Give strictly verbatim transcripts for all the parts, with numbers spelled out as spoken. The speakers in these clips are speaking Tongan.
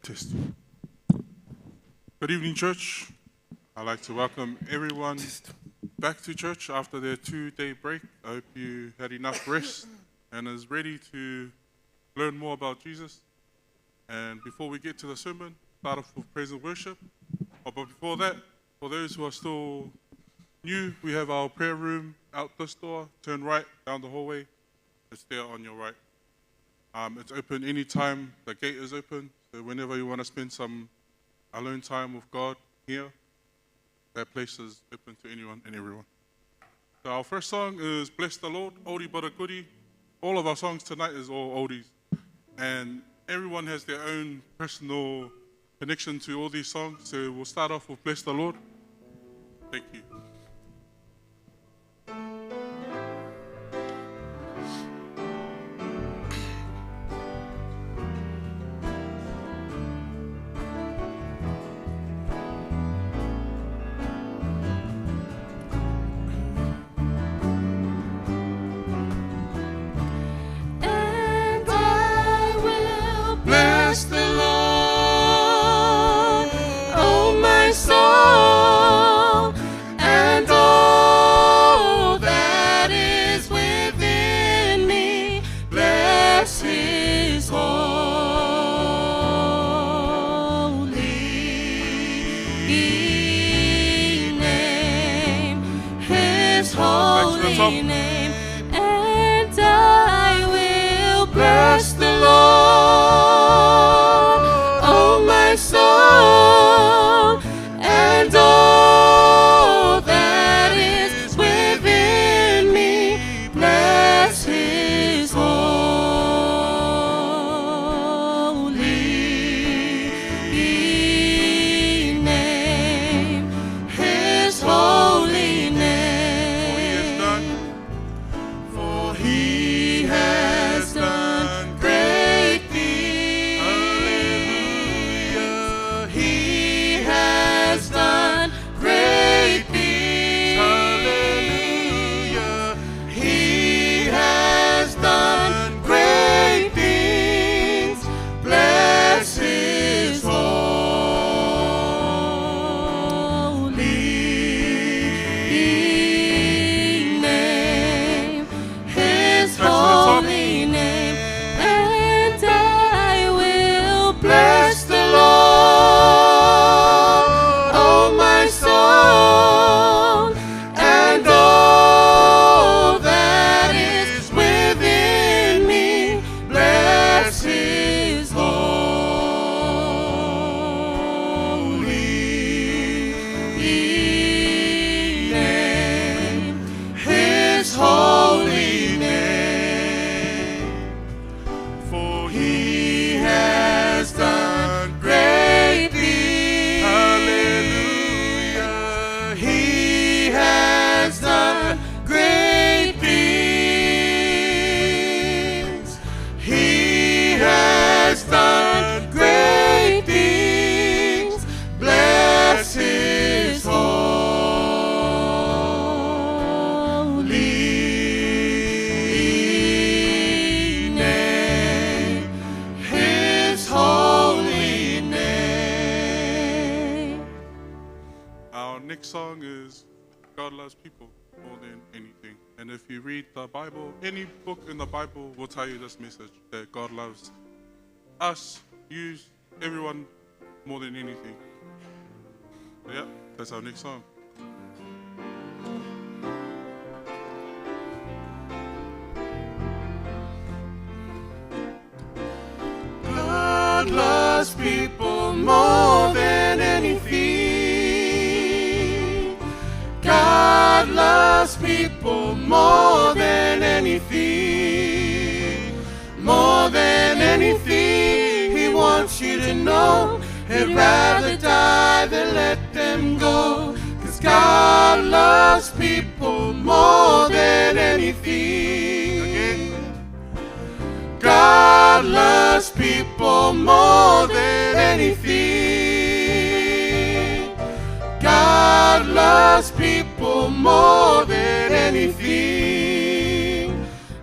Test. Good evening, church. I'd like to welcome everyone back to church after their two-day break. I hope you had enough rest and is ready to learn more about Jesus. And before we get to the sermon, start off with praise and worship. Oh, but before that, for those who are still new, we have our prayer room out this door. Turn right down the hallway. It's there on your right. Um, it's open anytime the gate is open. So whenever you wanna spend some alone time with God here, that place is open to anyone and everyone. So our first song is Bless the Lord, oldie but a goodie. All of our songs tonight is all oldies. And everyone has their own personal connection to all these songs. So we'll start off with Bless the Lord. Thank you. And I will bless the Lord, oh my soul, and all that is within me, bless his holy name, his holy name. And I will bless the Lord, oh my soul, and all that is within me, bless his holy name, his holy name. For he has done great things. Hallelujah. He has done great things. Hallelujah. He has done great things. Bless his holy name, his holy name. And I will bless the Lord, oh my soul, and all that is within me, bless his holy name, his holy name. For he has done great things. Hallelujah. He has done great things. He has done great things. Bless his holy name, his holy name. Our next song is God Loves People More Than Anything. And if you read the Bible, any book in the Bible will tell you this message, that God loves us, you, everyone, more than anything. Yeah, that's our next song. God loves people more than anything. God loves people more than anything. More than anything, he wants you to know he'd rather die than let them go. 'Cause God loves people more than anything. God loves people more than anything. God loves people more than anything.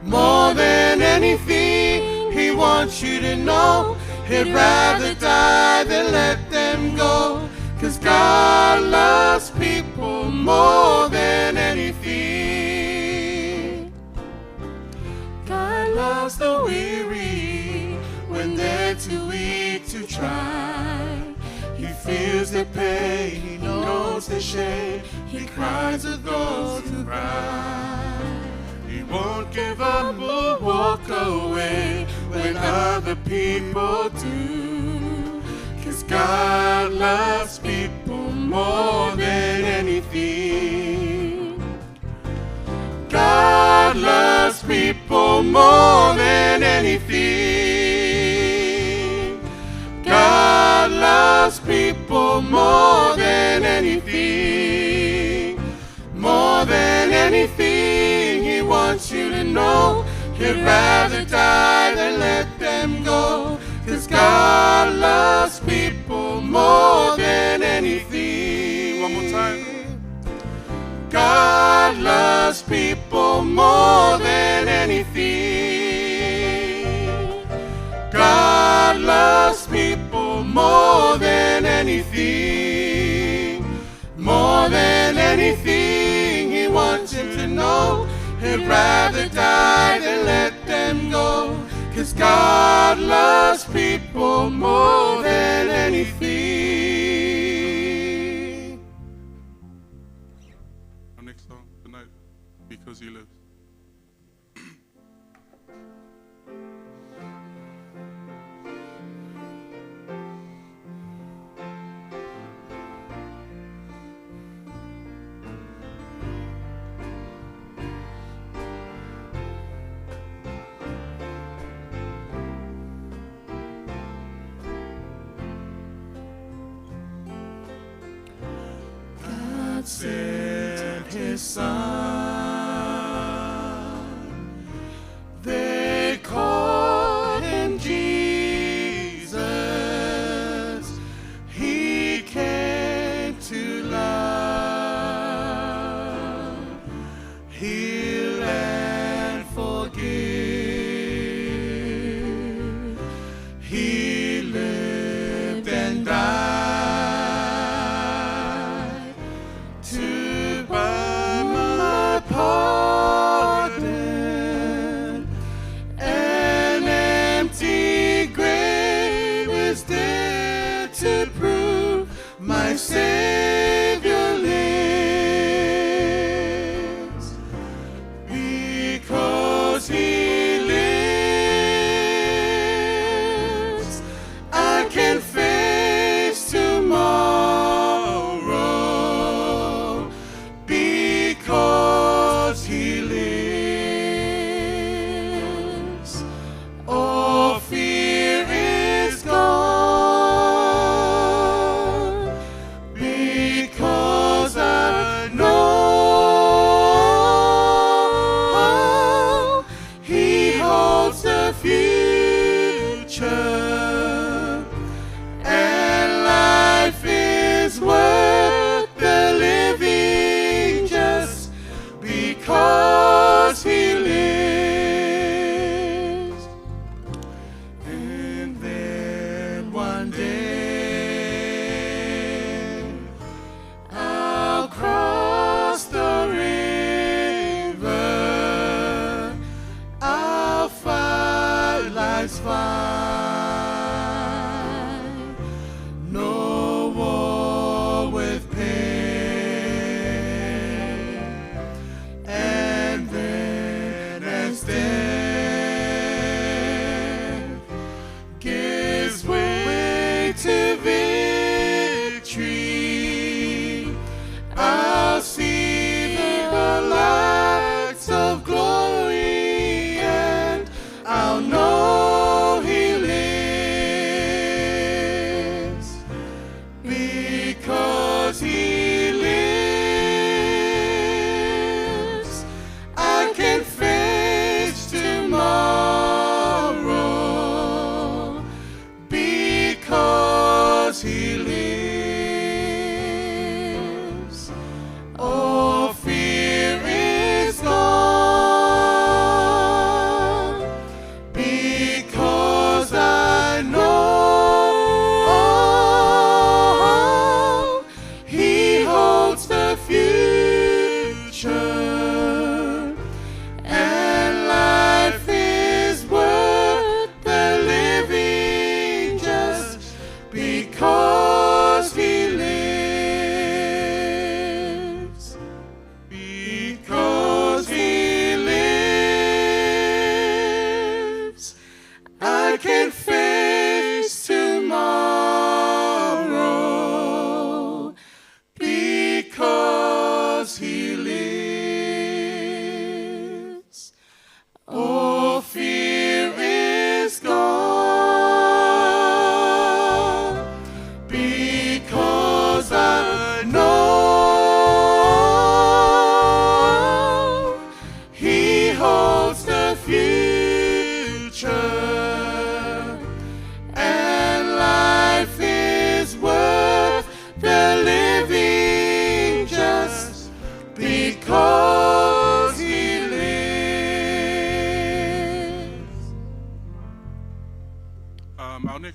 More than anything, he wants you to know He'd rather die than let them go, 'cause God loves people more than anything. God loves the weary when they're too weak to try. He feels the pain, he knows the shame, he cries with those who cry. He won't give up or walk away when other people do, 'cause God loves people more than anything. God loves people more than anything. God loves people more than anything. More than anything, he wants you to know he'd rather die than let them go. 'Cause God loves people more than anything. One more time. God loves people more than anything. God loves people more than anything. More than anything, he wants you to know he'd rather die than let them go. 'Cause God loves people more than anything. Our next song tonight, Because He Lives. God sent his son. They called him Jesus. He came to love, heal and forgive. He lived and died to buy my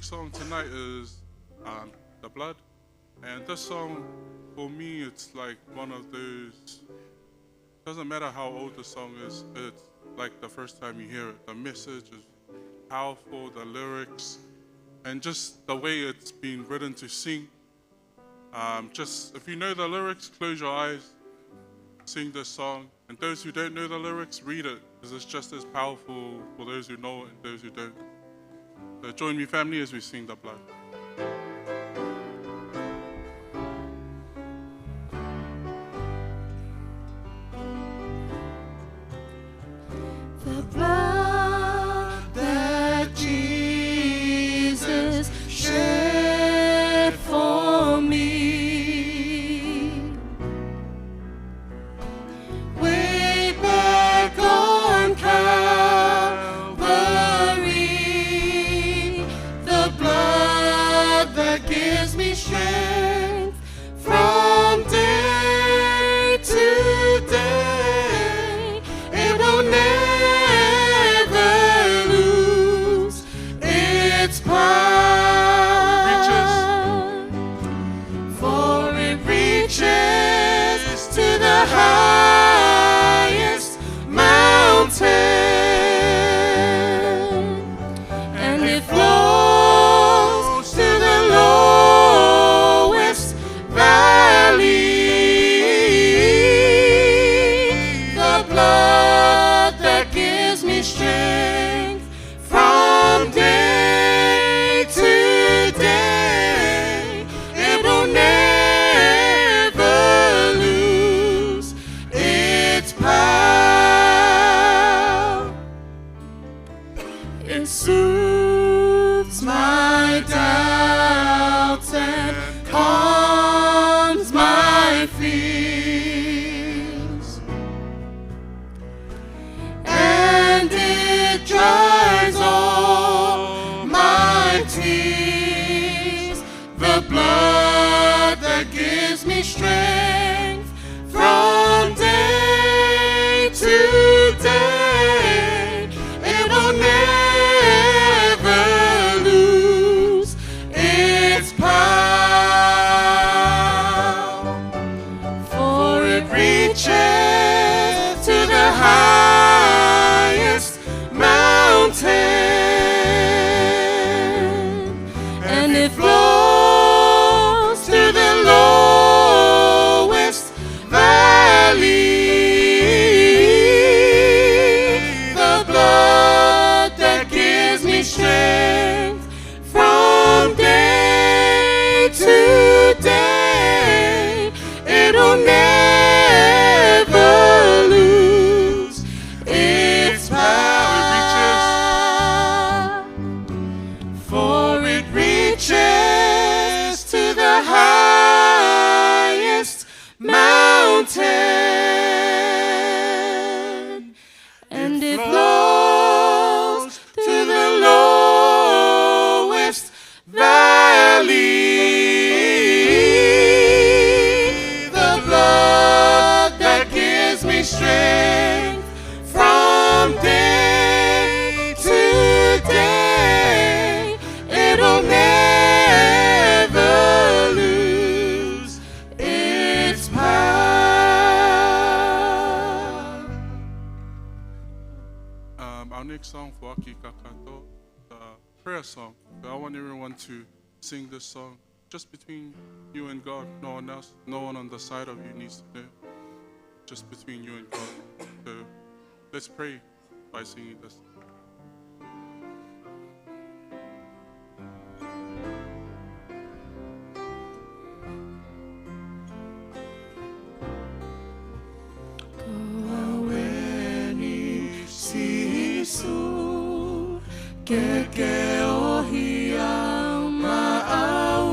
Song tonight is, um, The Blood. And this song, for me, it's like one of those, doesn't matter how old the song is, it's like the first time you hear it. The message is powerful, the lyrics, and just the way it's been written to sing. Um, just, if you know the lyrics, close your eyes, sing this song. And those who don't know the lyrics, read it, 'cause it's just as powerful for those who know it and those who don't. So join me, family, as we sing The Blood. The blood that Jesus shed for me. Way back on Calvary, the blood that gives me strength from day to day, it will never lose its power. For it reaches to the highest mountain, and it flows to the lowest valley. The blood that gives me strength from day to day, it will never lose its power. It soothes my doubts and calms my fears, and it dries all my tears. The blood that gives me strength from day to day, it will never lose its power. For it reaches to the highest mountain, and it flows to the lowest valley. The blood that gives me strength from day to day, it will never lose its power. For it reaches to the highest mountain, and it flows to the lowest valley. The blood that gives me strength from day to day, it will never lose its power. Um, our next song for Aki Kakato, the prayer song. So I want everyone to sing this song just between you and God. No one else, no one on the side of you needs to know. Just between you and God. So let's pray by singing this. Ko au eni Sīsū, ke ke ʻohake maʻau,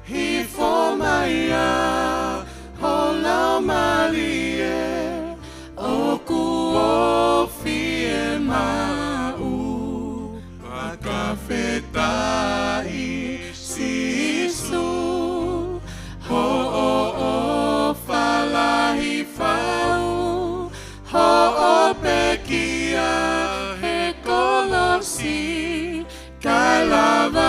hifo mai ā ho Laumālie, ʻoku ou fie maʻu. Fakafetaʻi Sīsū, hoʻo ʻofa lahi fau, hoʻo pekia he kolosi, kae lava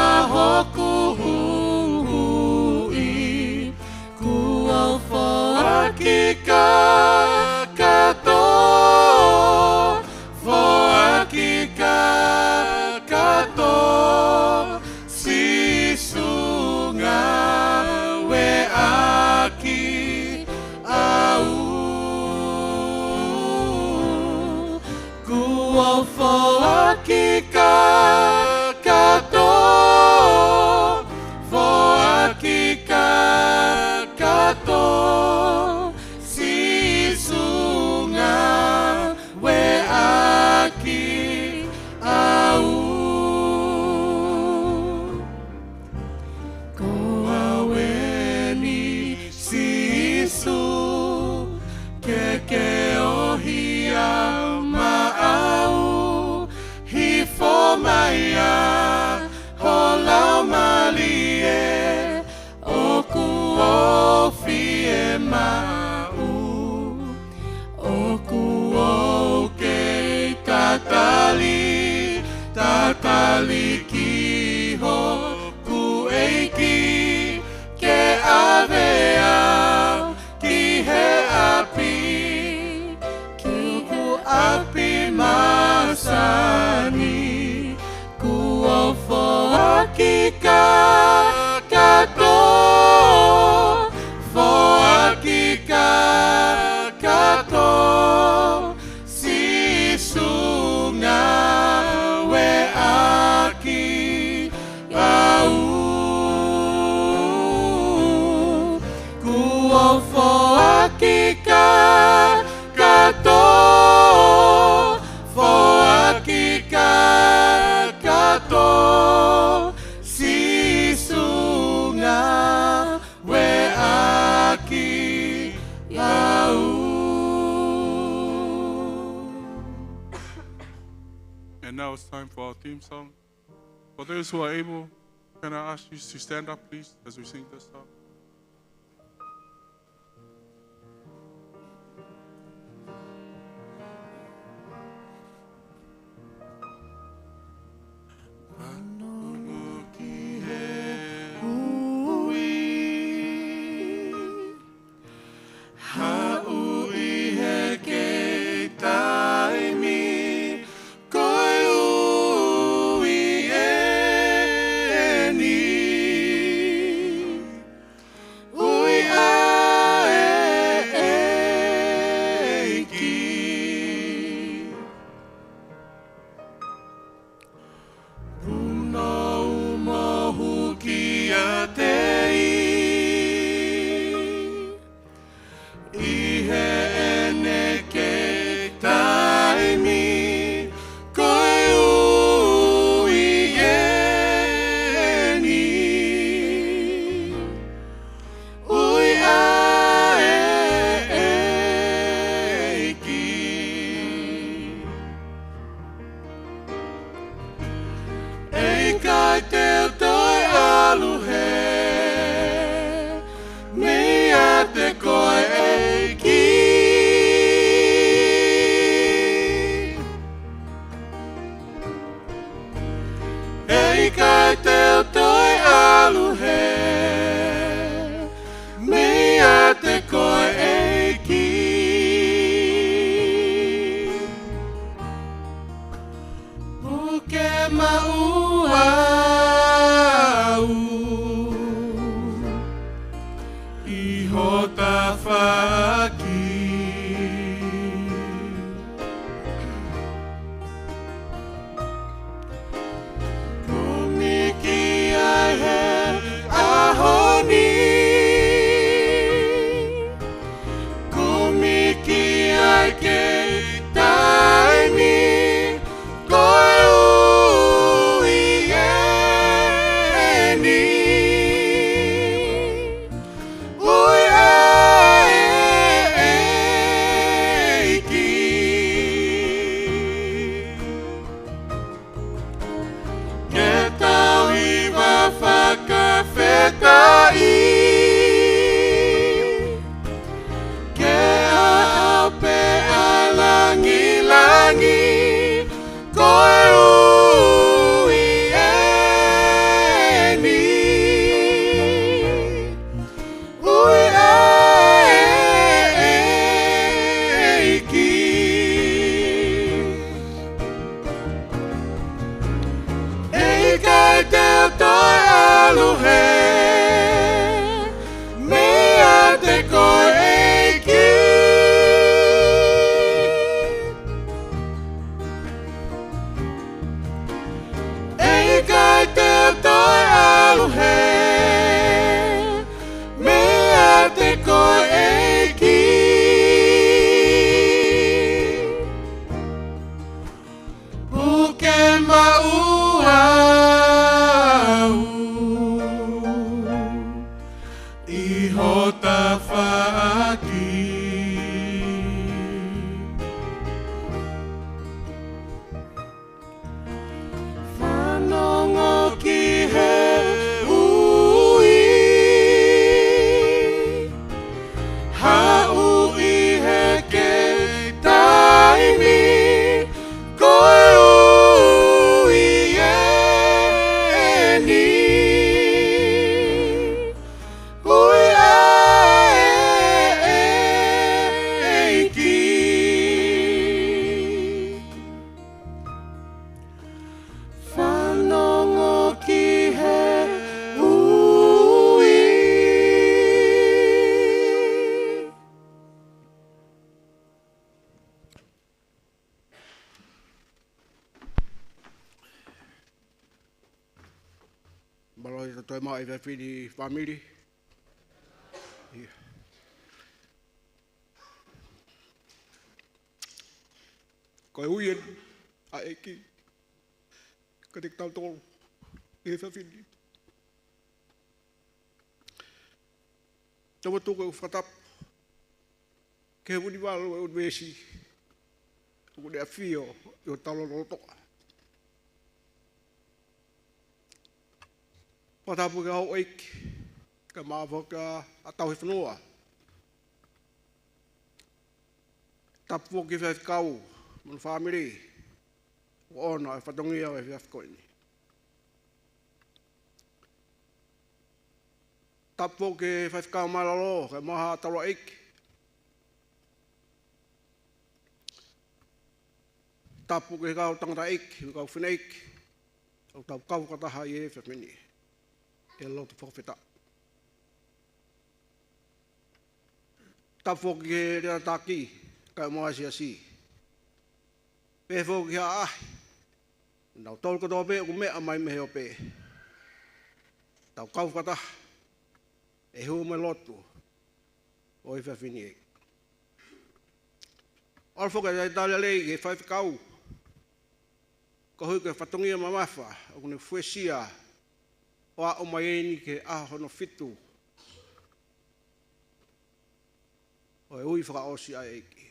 Foaki kakato, foaki kakato, Sīsū ngāueʻaki au. Kuo foaki kakato, foaki kakato, Sīsū ngāueʻaki au. Ko au eni Sīsū, ke ke ʻohake maʻau, hifo mai ā ho Laumālie, ʻoku ou fiemaʻu. ʻOku ou kei tatali, tatali ki hoku ʻEiki, ke ʻave au ki he ʻapi, ki hoku ʻapi masani. Kuo foaki kakato, foaki kakato, Sīsū ngāueʻaki au. Kuo foaki kakato, foaki kakato, Sīsū ngāueʻaki au. And now it's time for our theme song. For those who are able, can I ask you to stand up, please, as we sing this song? Fanongo ki he ui, haʻu ʻi he kei taimi, ko e ui eni. Toe maʻu e efiafi ni, fāmili. ʻIo. Ko e ui eni ʻa e ʻEiki kiate kitautolu ʻi he efiafi ni. Tau tuku e fakatapu ki he Vunivalu ʻo e ʻUnivēsi, ʻoku ne ʻafio ʻi hotau lotolotonga. Fakatapu ki he houʻeiki, kae ʻumaʻā foki ʻa e tauhi fonua. Tapu foki ki he faifekau mo hono fāmili, ʻoku ʻoʻona e fatongia ʻo e efiafi ko eni. Tapu foki ki he faifekau mālōlō, kae ʻumaʻā haʻa taulaʻeiki. Tapu ki he kau tangataʻeiki, mo e kau fineʻeiki, ʻoku tau kau fakataha ʻi he efiafi ni he lotu fakafetaʻi. Tapu foki ki he lea taki, kae ʻumaʻā e siasi. Pehē foki ki he ʻaʻahi, nautolu kotoa pē ʻoku meʻa mai mei he ope. Tau kau fakataha he hū mo e lotu ʻo e efiafi ni. ʻOku ou foki atu e talitali lelei ki he faifekau, koeʻuhi ko e fatongia mamafa ʻoku ne fuesia ʻo aʻu mai eni ki he ʻaho hono fitu ʻo e ui fakaʻosi ʻa e ʻEiki.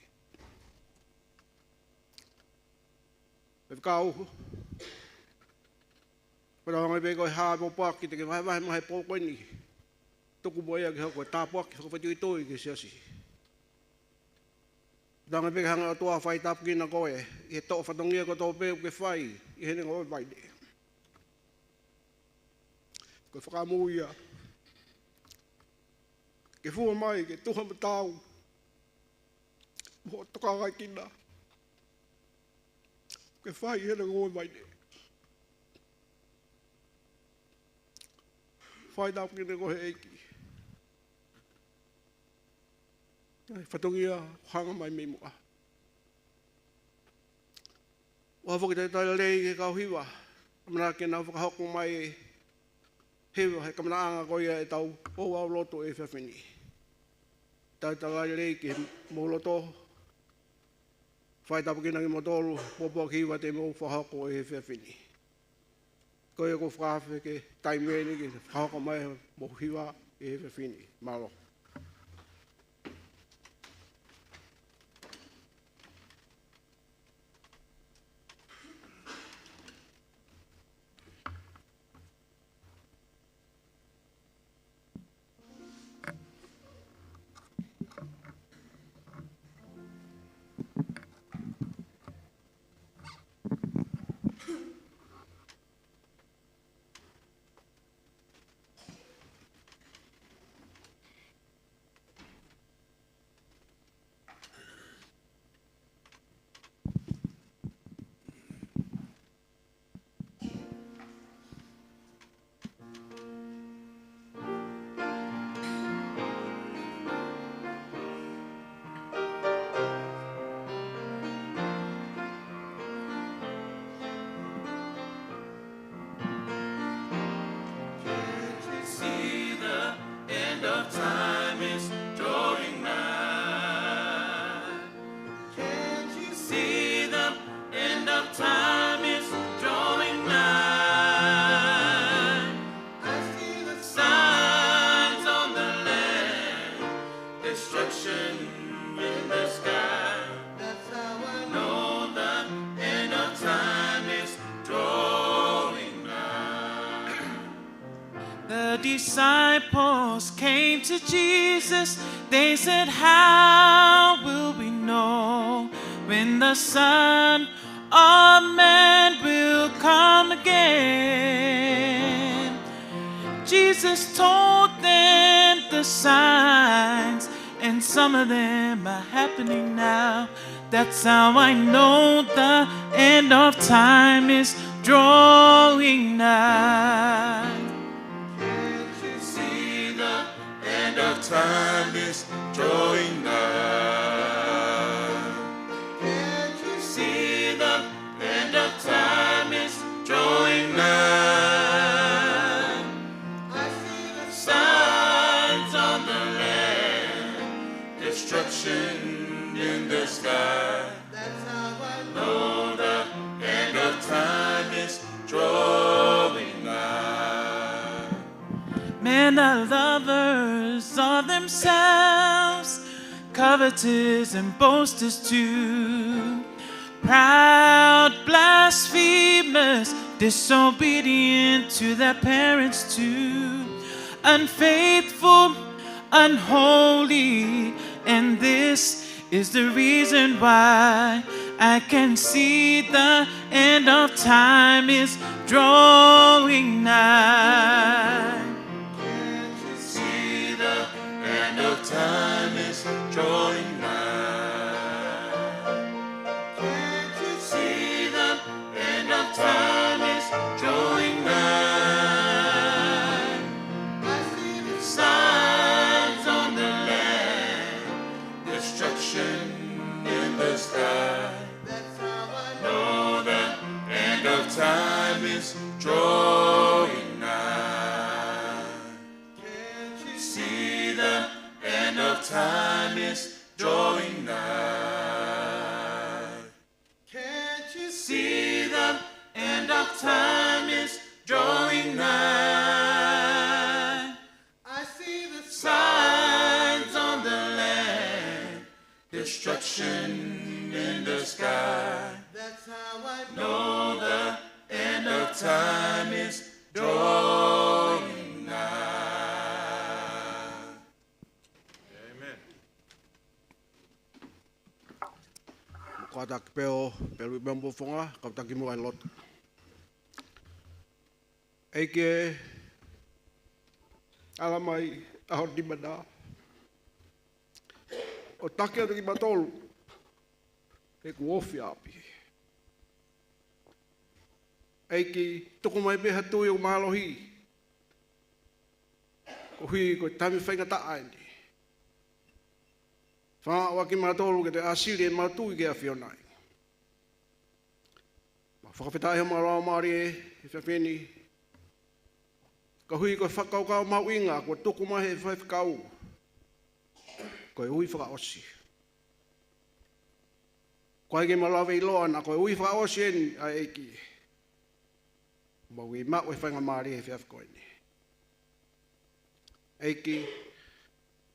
Faifekau, pea ʻoange pē ko e hā e pōpoaki te ke vahevahe mai he pō ko eni, tuku muʻa ia ke hoko ko e tāpuaki fakafoʻituitui ki he siasi. Pea ʻoange pē ke hanga ʻe he ʻOtua ʻo fai tāpuekina koe ʻi he toʻo fatongia kotoa pē ʻoku ke fai ʻi heʻene ngoue vaine. Ko e fakaʻamu ia ke fua mai, ke tuha mo taau, mo e tokanga ki he ke fai ʻi heʻene ngoue vaine. Fai tāpuekina koe ʻe he ʻEiki ʻi he fatongia ʻoku hanga mai mei muʻa. ʻOku ou foki atu e talitali lelei ki he kau hiva, ʻamanaki ke nau fakahoko mai e hiva he kamataʻanga ko ia ʻetau ouau lotu ʻi he efiafi ni. Talitali lelei ki homou loto, fai tāpuekina kimoutolu, pōpoaki hiva te mou fakahoko ʻi he efiafi ni. Ko ia ʻoku ou fakaafe ki he taimi ni ke fakahoko mai hoʻomou hiva ʻi he efiafi ni. Mālō. Can't you see the end of time is drawing nigh? Can't you see the end of time is drawing nigh? I see the signs on the land, destruction in the sky. That's how I know the end of time is drawing nigh. The disciples came to Jesus. They said, "How will we know when the Son of Man will come again?" Jesus told them the signs, and some of them are happening now. That's how I know the end of time is drawing nigh. Can't you see the end of time is drawing nigh? Can't you see the end of time is drawing nigh? the sky. That's how I know the end of time is drawing nigh. Men are lovers of themselves, covetous and boasters too. Proud, blasphemous, disobedient to their parents too. Unfaithful, unholy, and this is the reason why I can see the end of time is drawing nigh. Can't you see the end of time is drawing nigh? Can't you see the end of time is drawing nigh? I see the signs on the land, destruction in the sky. That's how I know the end of time is drawing nigh. Can't you see the end of time is drawing nigh? Can't you see the end of time is drawing nigh? I see the signs on the land, destruction in the sky. That's how I know the end of time is drawing nigh. Amen. Kātaki pē ʻo Peluʻi Pembofonga, kātaki muʻa e lotu. ʻEiki ē, ala mai ʻa ho nima na ʻo taki atu kimautolu he kuo ofi ʻa ʻapi. ʻEiki, tuku mai pē ha tui ʻoku mālohi koeʻuhi ko e taimi faingataʻa eni. Fakaʻaongaʻi kimautolu ke toe ʻāsili ʻemau tui ki he ʻAfiona. Mau fakafetaʻi homau laumālie he efiafi ni koeʻuhi ko e fakakaukau mahuʻinga kuo tuku mai he faifekau, ko e ui fakaʻosi. Ko e ʻai ke mau lave ʻiloa naʻa ko e ui fakaʻosi eni ʻa e ʻEiki. Mau ui maʻu e faingamālie he efiafi ko eni. ʻEiki,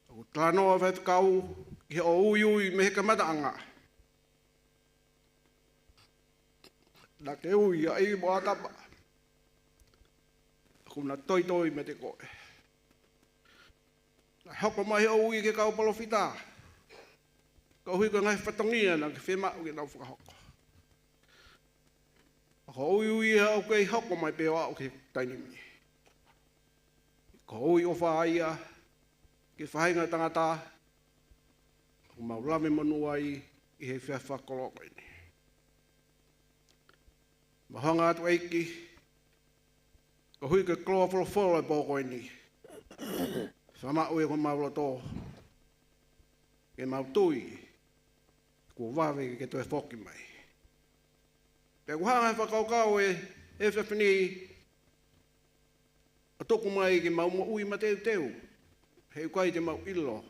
ʻoku talanoa e faifekau ki hoʻo uiui mei he kamataʻanga. Naʻa ke ui ʻa ʻIvi mo ʻĀtama, ʻoku na toitoi meiate koe. Naʻe hoko mai hoʻo ui ki he kau palōfita koeʻuhi ko e ngaahi fatongia naʻa ke fiemaʻu ke nau fakahoko. Ko hoʻo uiui ia ʻoku kei hoko mai pē ʻo aʻu ki he taimi ni. Ko hoʻo ui ʻofa ia ki he faʻahinga ʻo e tangata ʻoku mau lave monū ai ʻi he efiafi fakakoloa ko eni. Mau hanga atu ʻEiki, koeʻuhi ko e koloa folofola ʻo e pō ko eni, fakamaʻu ia ki homau loto ke mau tui kuo vave ke toe foki mai. Pea ʻoku hanga he fakakaukau ʻo e efiafi ni ʻo tuku mai ke mau moʻui mateuteu, he ʻoku ʻikai te mau ʻilo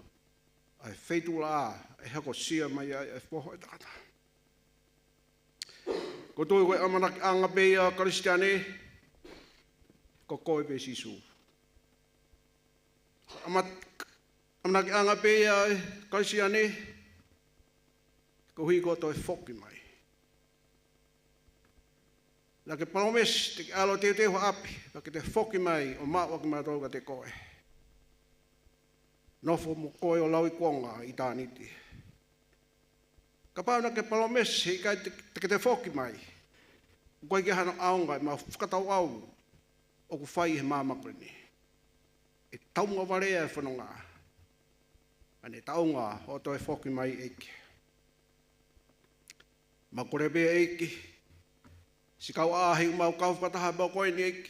ʻa e feituʻulaʻā ʻe hokosia mai ai ʻa e Foha ʻo e tangata. ʻOku ou tui ko e ʻamanakiʻanga pē ia ʻo e Kalisitiane, ko koe pē Sīsū. ʻAma-, ʻamanakiʻanga pē ia ʻo e Kalisitiane, koeʻuhi ko hoʻo toe foki mai. Naʻa ke palōmesi te ke ʻalu ʻo teuteu ha ʻapi, pea ke toe foki mai ʻo maʻu ʻa kimautolu kiate koe. Nofo mo koe ʻo lauikuonga ʻi ʻitāniti. Kapau naʻa ke palōmesi he ʻikai te, te ke toe foki mai, ʻoku ʻikai ke ʻi ai hano ʻaonga ʻemau fakatauʻau ʻoku fai he māmani ko eni. ʻE taungavalea e fononga, ka ne taunga hoʻo toe foki mai ʻEiki. Mau kole pē ʻEiki, siʻi kau ʻaʻahi ʻoku mau kau fakataha pē ko eni ʻEiki,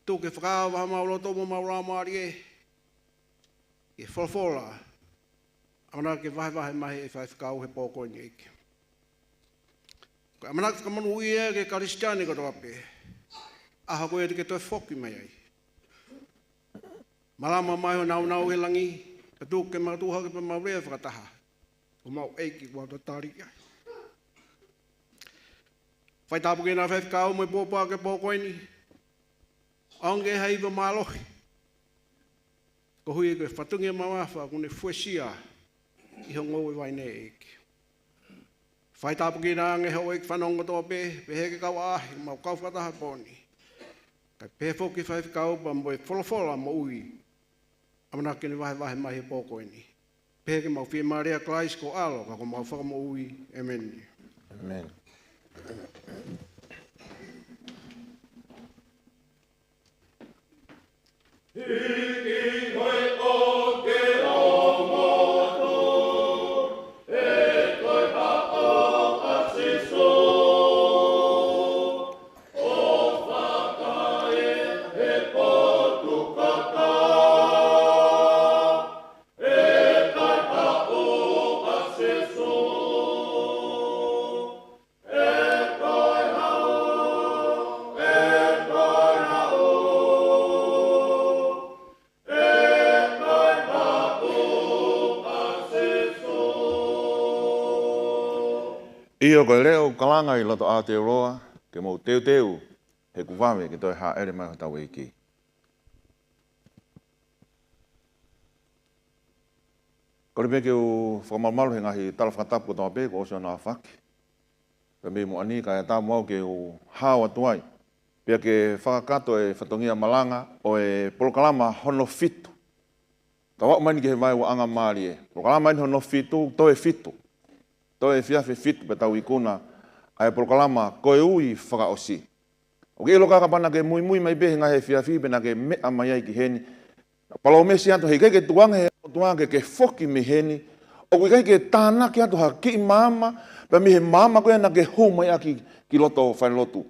tuku ke fakaava homau loto mo homau laumālie ki he folofola ʻamanaki ke vahevahe mai ʻe he faifekau he pō ko eni ʻEiki. Ko e ʻamanaki fakamonūʻia ki he Kalisitiane kotoa pē, ʻaho ko ia te ke toe foki mai ai. Malama mai hoʻo nāunau he langi, ka tuku ke mau tuʻu hake pea mau lea fakataha. ʻo mau ʻEiki kuo tatali ai. Fai tāpuekina ʻa e faifekau mo e pōpoaki ʻo e pō ko eni. ʻOange ha iva mālohi. Koeʻuhi ko e fatongia mamafa kuo ne fuesia ʻi ho ngoue vaine ʻEiki. Fai tāpuekina ange houʻeiki fanongo kotoa pē, pehē ki he kau ʻaʻahi, mau kau fakataha he pō ni. Kae pehē foki ki he faifekau pea mo e folofola moʻui. ʻAmanaki ke ne vahevahe mai he pō ko eni. Pehē ke mau fiemālie ʻia Kalaisi ko ho ʻAlo, ka ko homau Fakamoʻui. ʻĒmeni. ʻĒmeni. ʻIo, ko e leʻo ʻoku kalanga ʻi loto Aotearoa, ke mou teuteu, he kuo vave ke toe hāʻele mai hotau ʻEiki. Kole pē ke u fakamalumalu he ngaahi tala fakatapu kotoa pē kuo ʻosi hono aofaki. Pea mei muʻa ni kae ʻatā muʻa au ke u hao atu ai. Pea ke fakakakato e fatongia malanga ʻo e polokalama hono fitu. Tau aʻu mai eni ki he vaeuaʻanga mālie. Polokalama eni hono fitu, toe fitu. Toe efiafi ʻe fitu pea tau ikuna ʻa e polokalama ko e ui fakaʻosi. ʻOku ke ʻilo kapau naʻa ke muimui mai pē he ngaahi efiafi pea naʻa ke meʻa mai ai ki heni. Palōmesi atu heʻikai ke tukuange he ʻOtua ke ke foki mei heni. ʻOku ʻikai ke tānaki atu ha kiʻi maama, pea mei he maama ko ia naʻa ke hū mai ʻaki ki loto falelotu.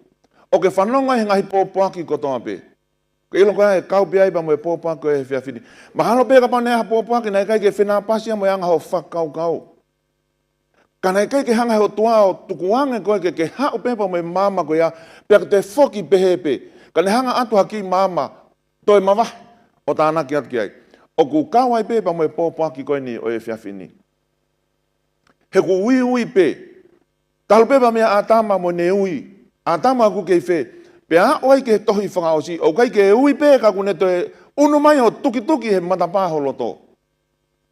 ʻOku ke fanongo ai he ngaahi pōpoaki kotoa pē. Ke ʻilo ko e kau pē ai pea mo e pōpoaki ko e efiafi ni. Mahalo pē kapau naʻe ʻi ai ha pōpoaki naʻe ʻikai ke fenāpasi ia mo e anga hoʻo fakakaukau. Ka naʻe ʻikai ke hanga he ʻOtua ʻo tukuange koe ke ke haʻu pē pea mo e maama ko ia, pea ke toe foki pehē pē. Ka ne hanga ʻo ʻatu ha kiʻi maama, toe mavahe, ʻo tānaki atu ki ai. ʻOku kau ai pē pea mo e pōpoaki ko eni ʻo e efiafi ni. He ʻoku uiui pē. Talu pē pea meia ʻĀtama mo ʻene ui. ʻĀtama ʻoku kei fē. Pea aʻu ai ki he tohi fakaʻosi. ʻOku ʻikai ke ui pē ka kuo ne toe ʻunu mai ʻo tukituki he matapā ho loto.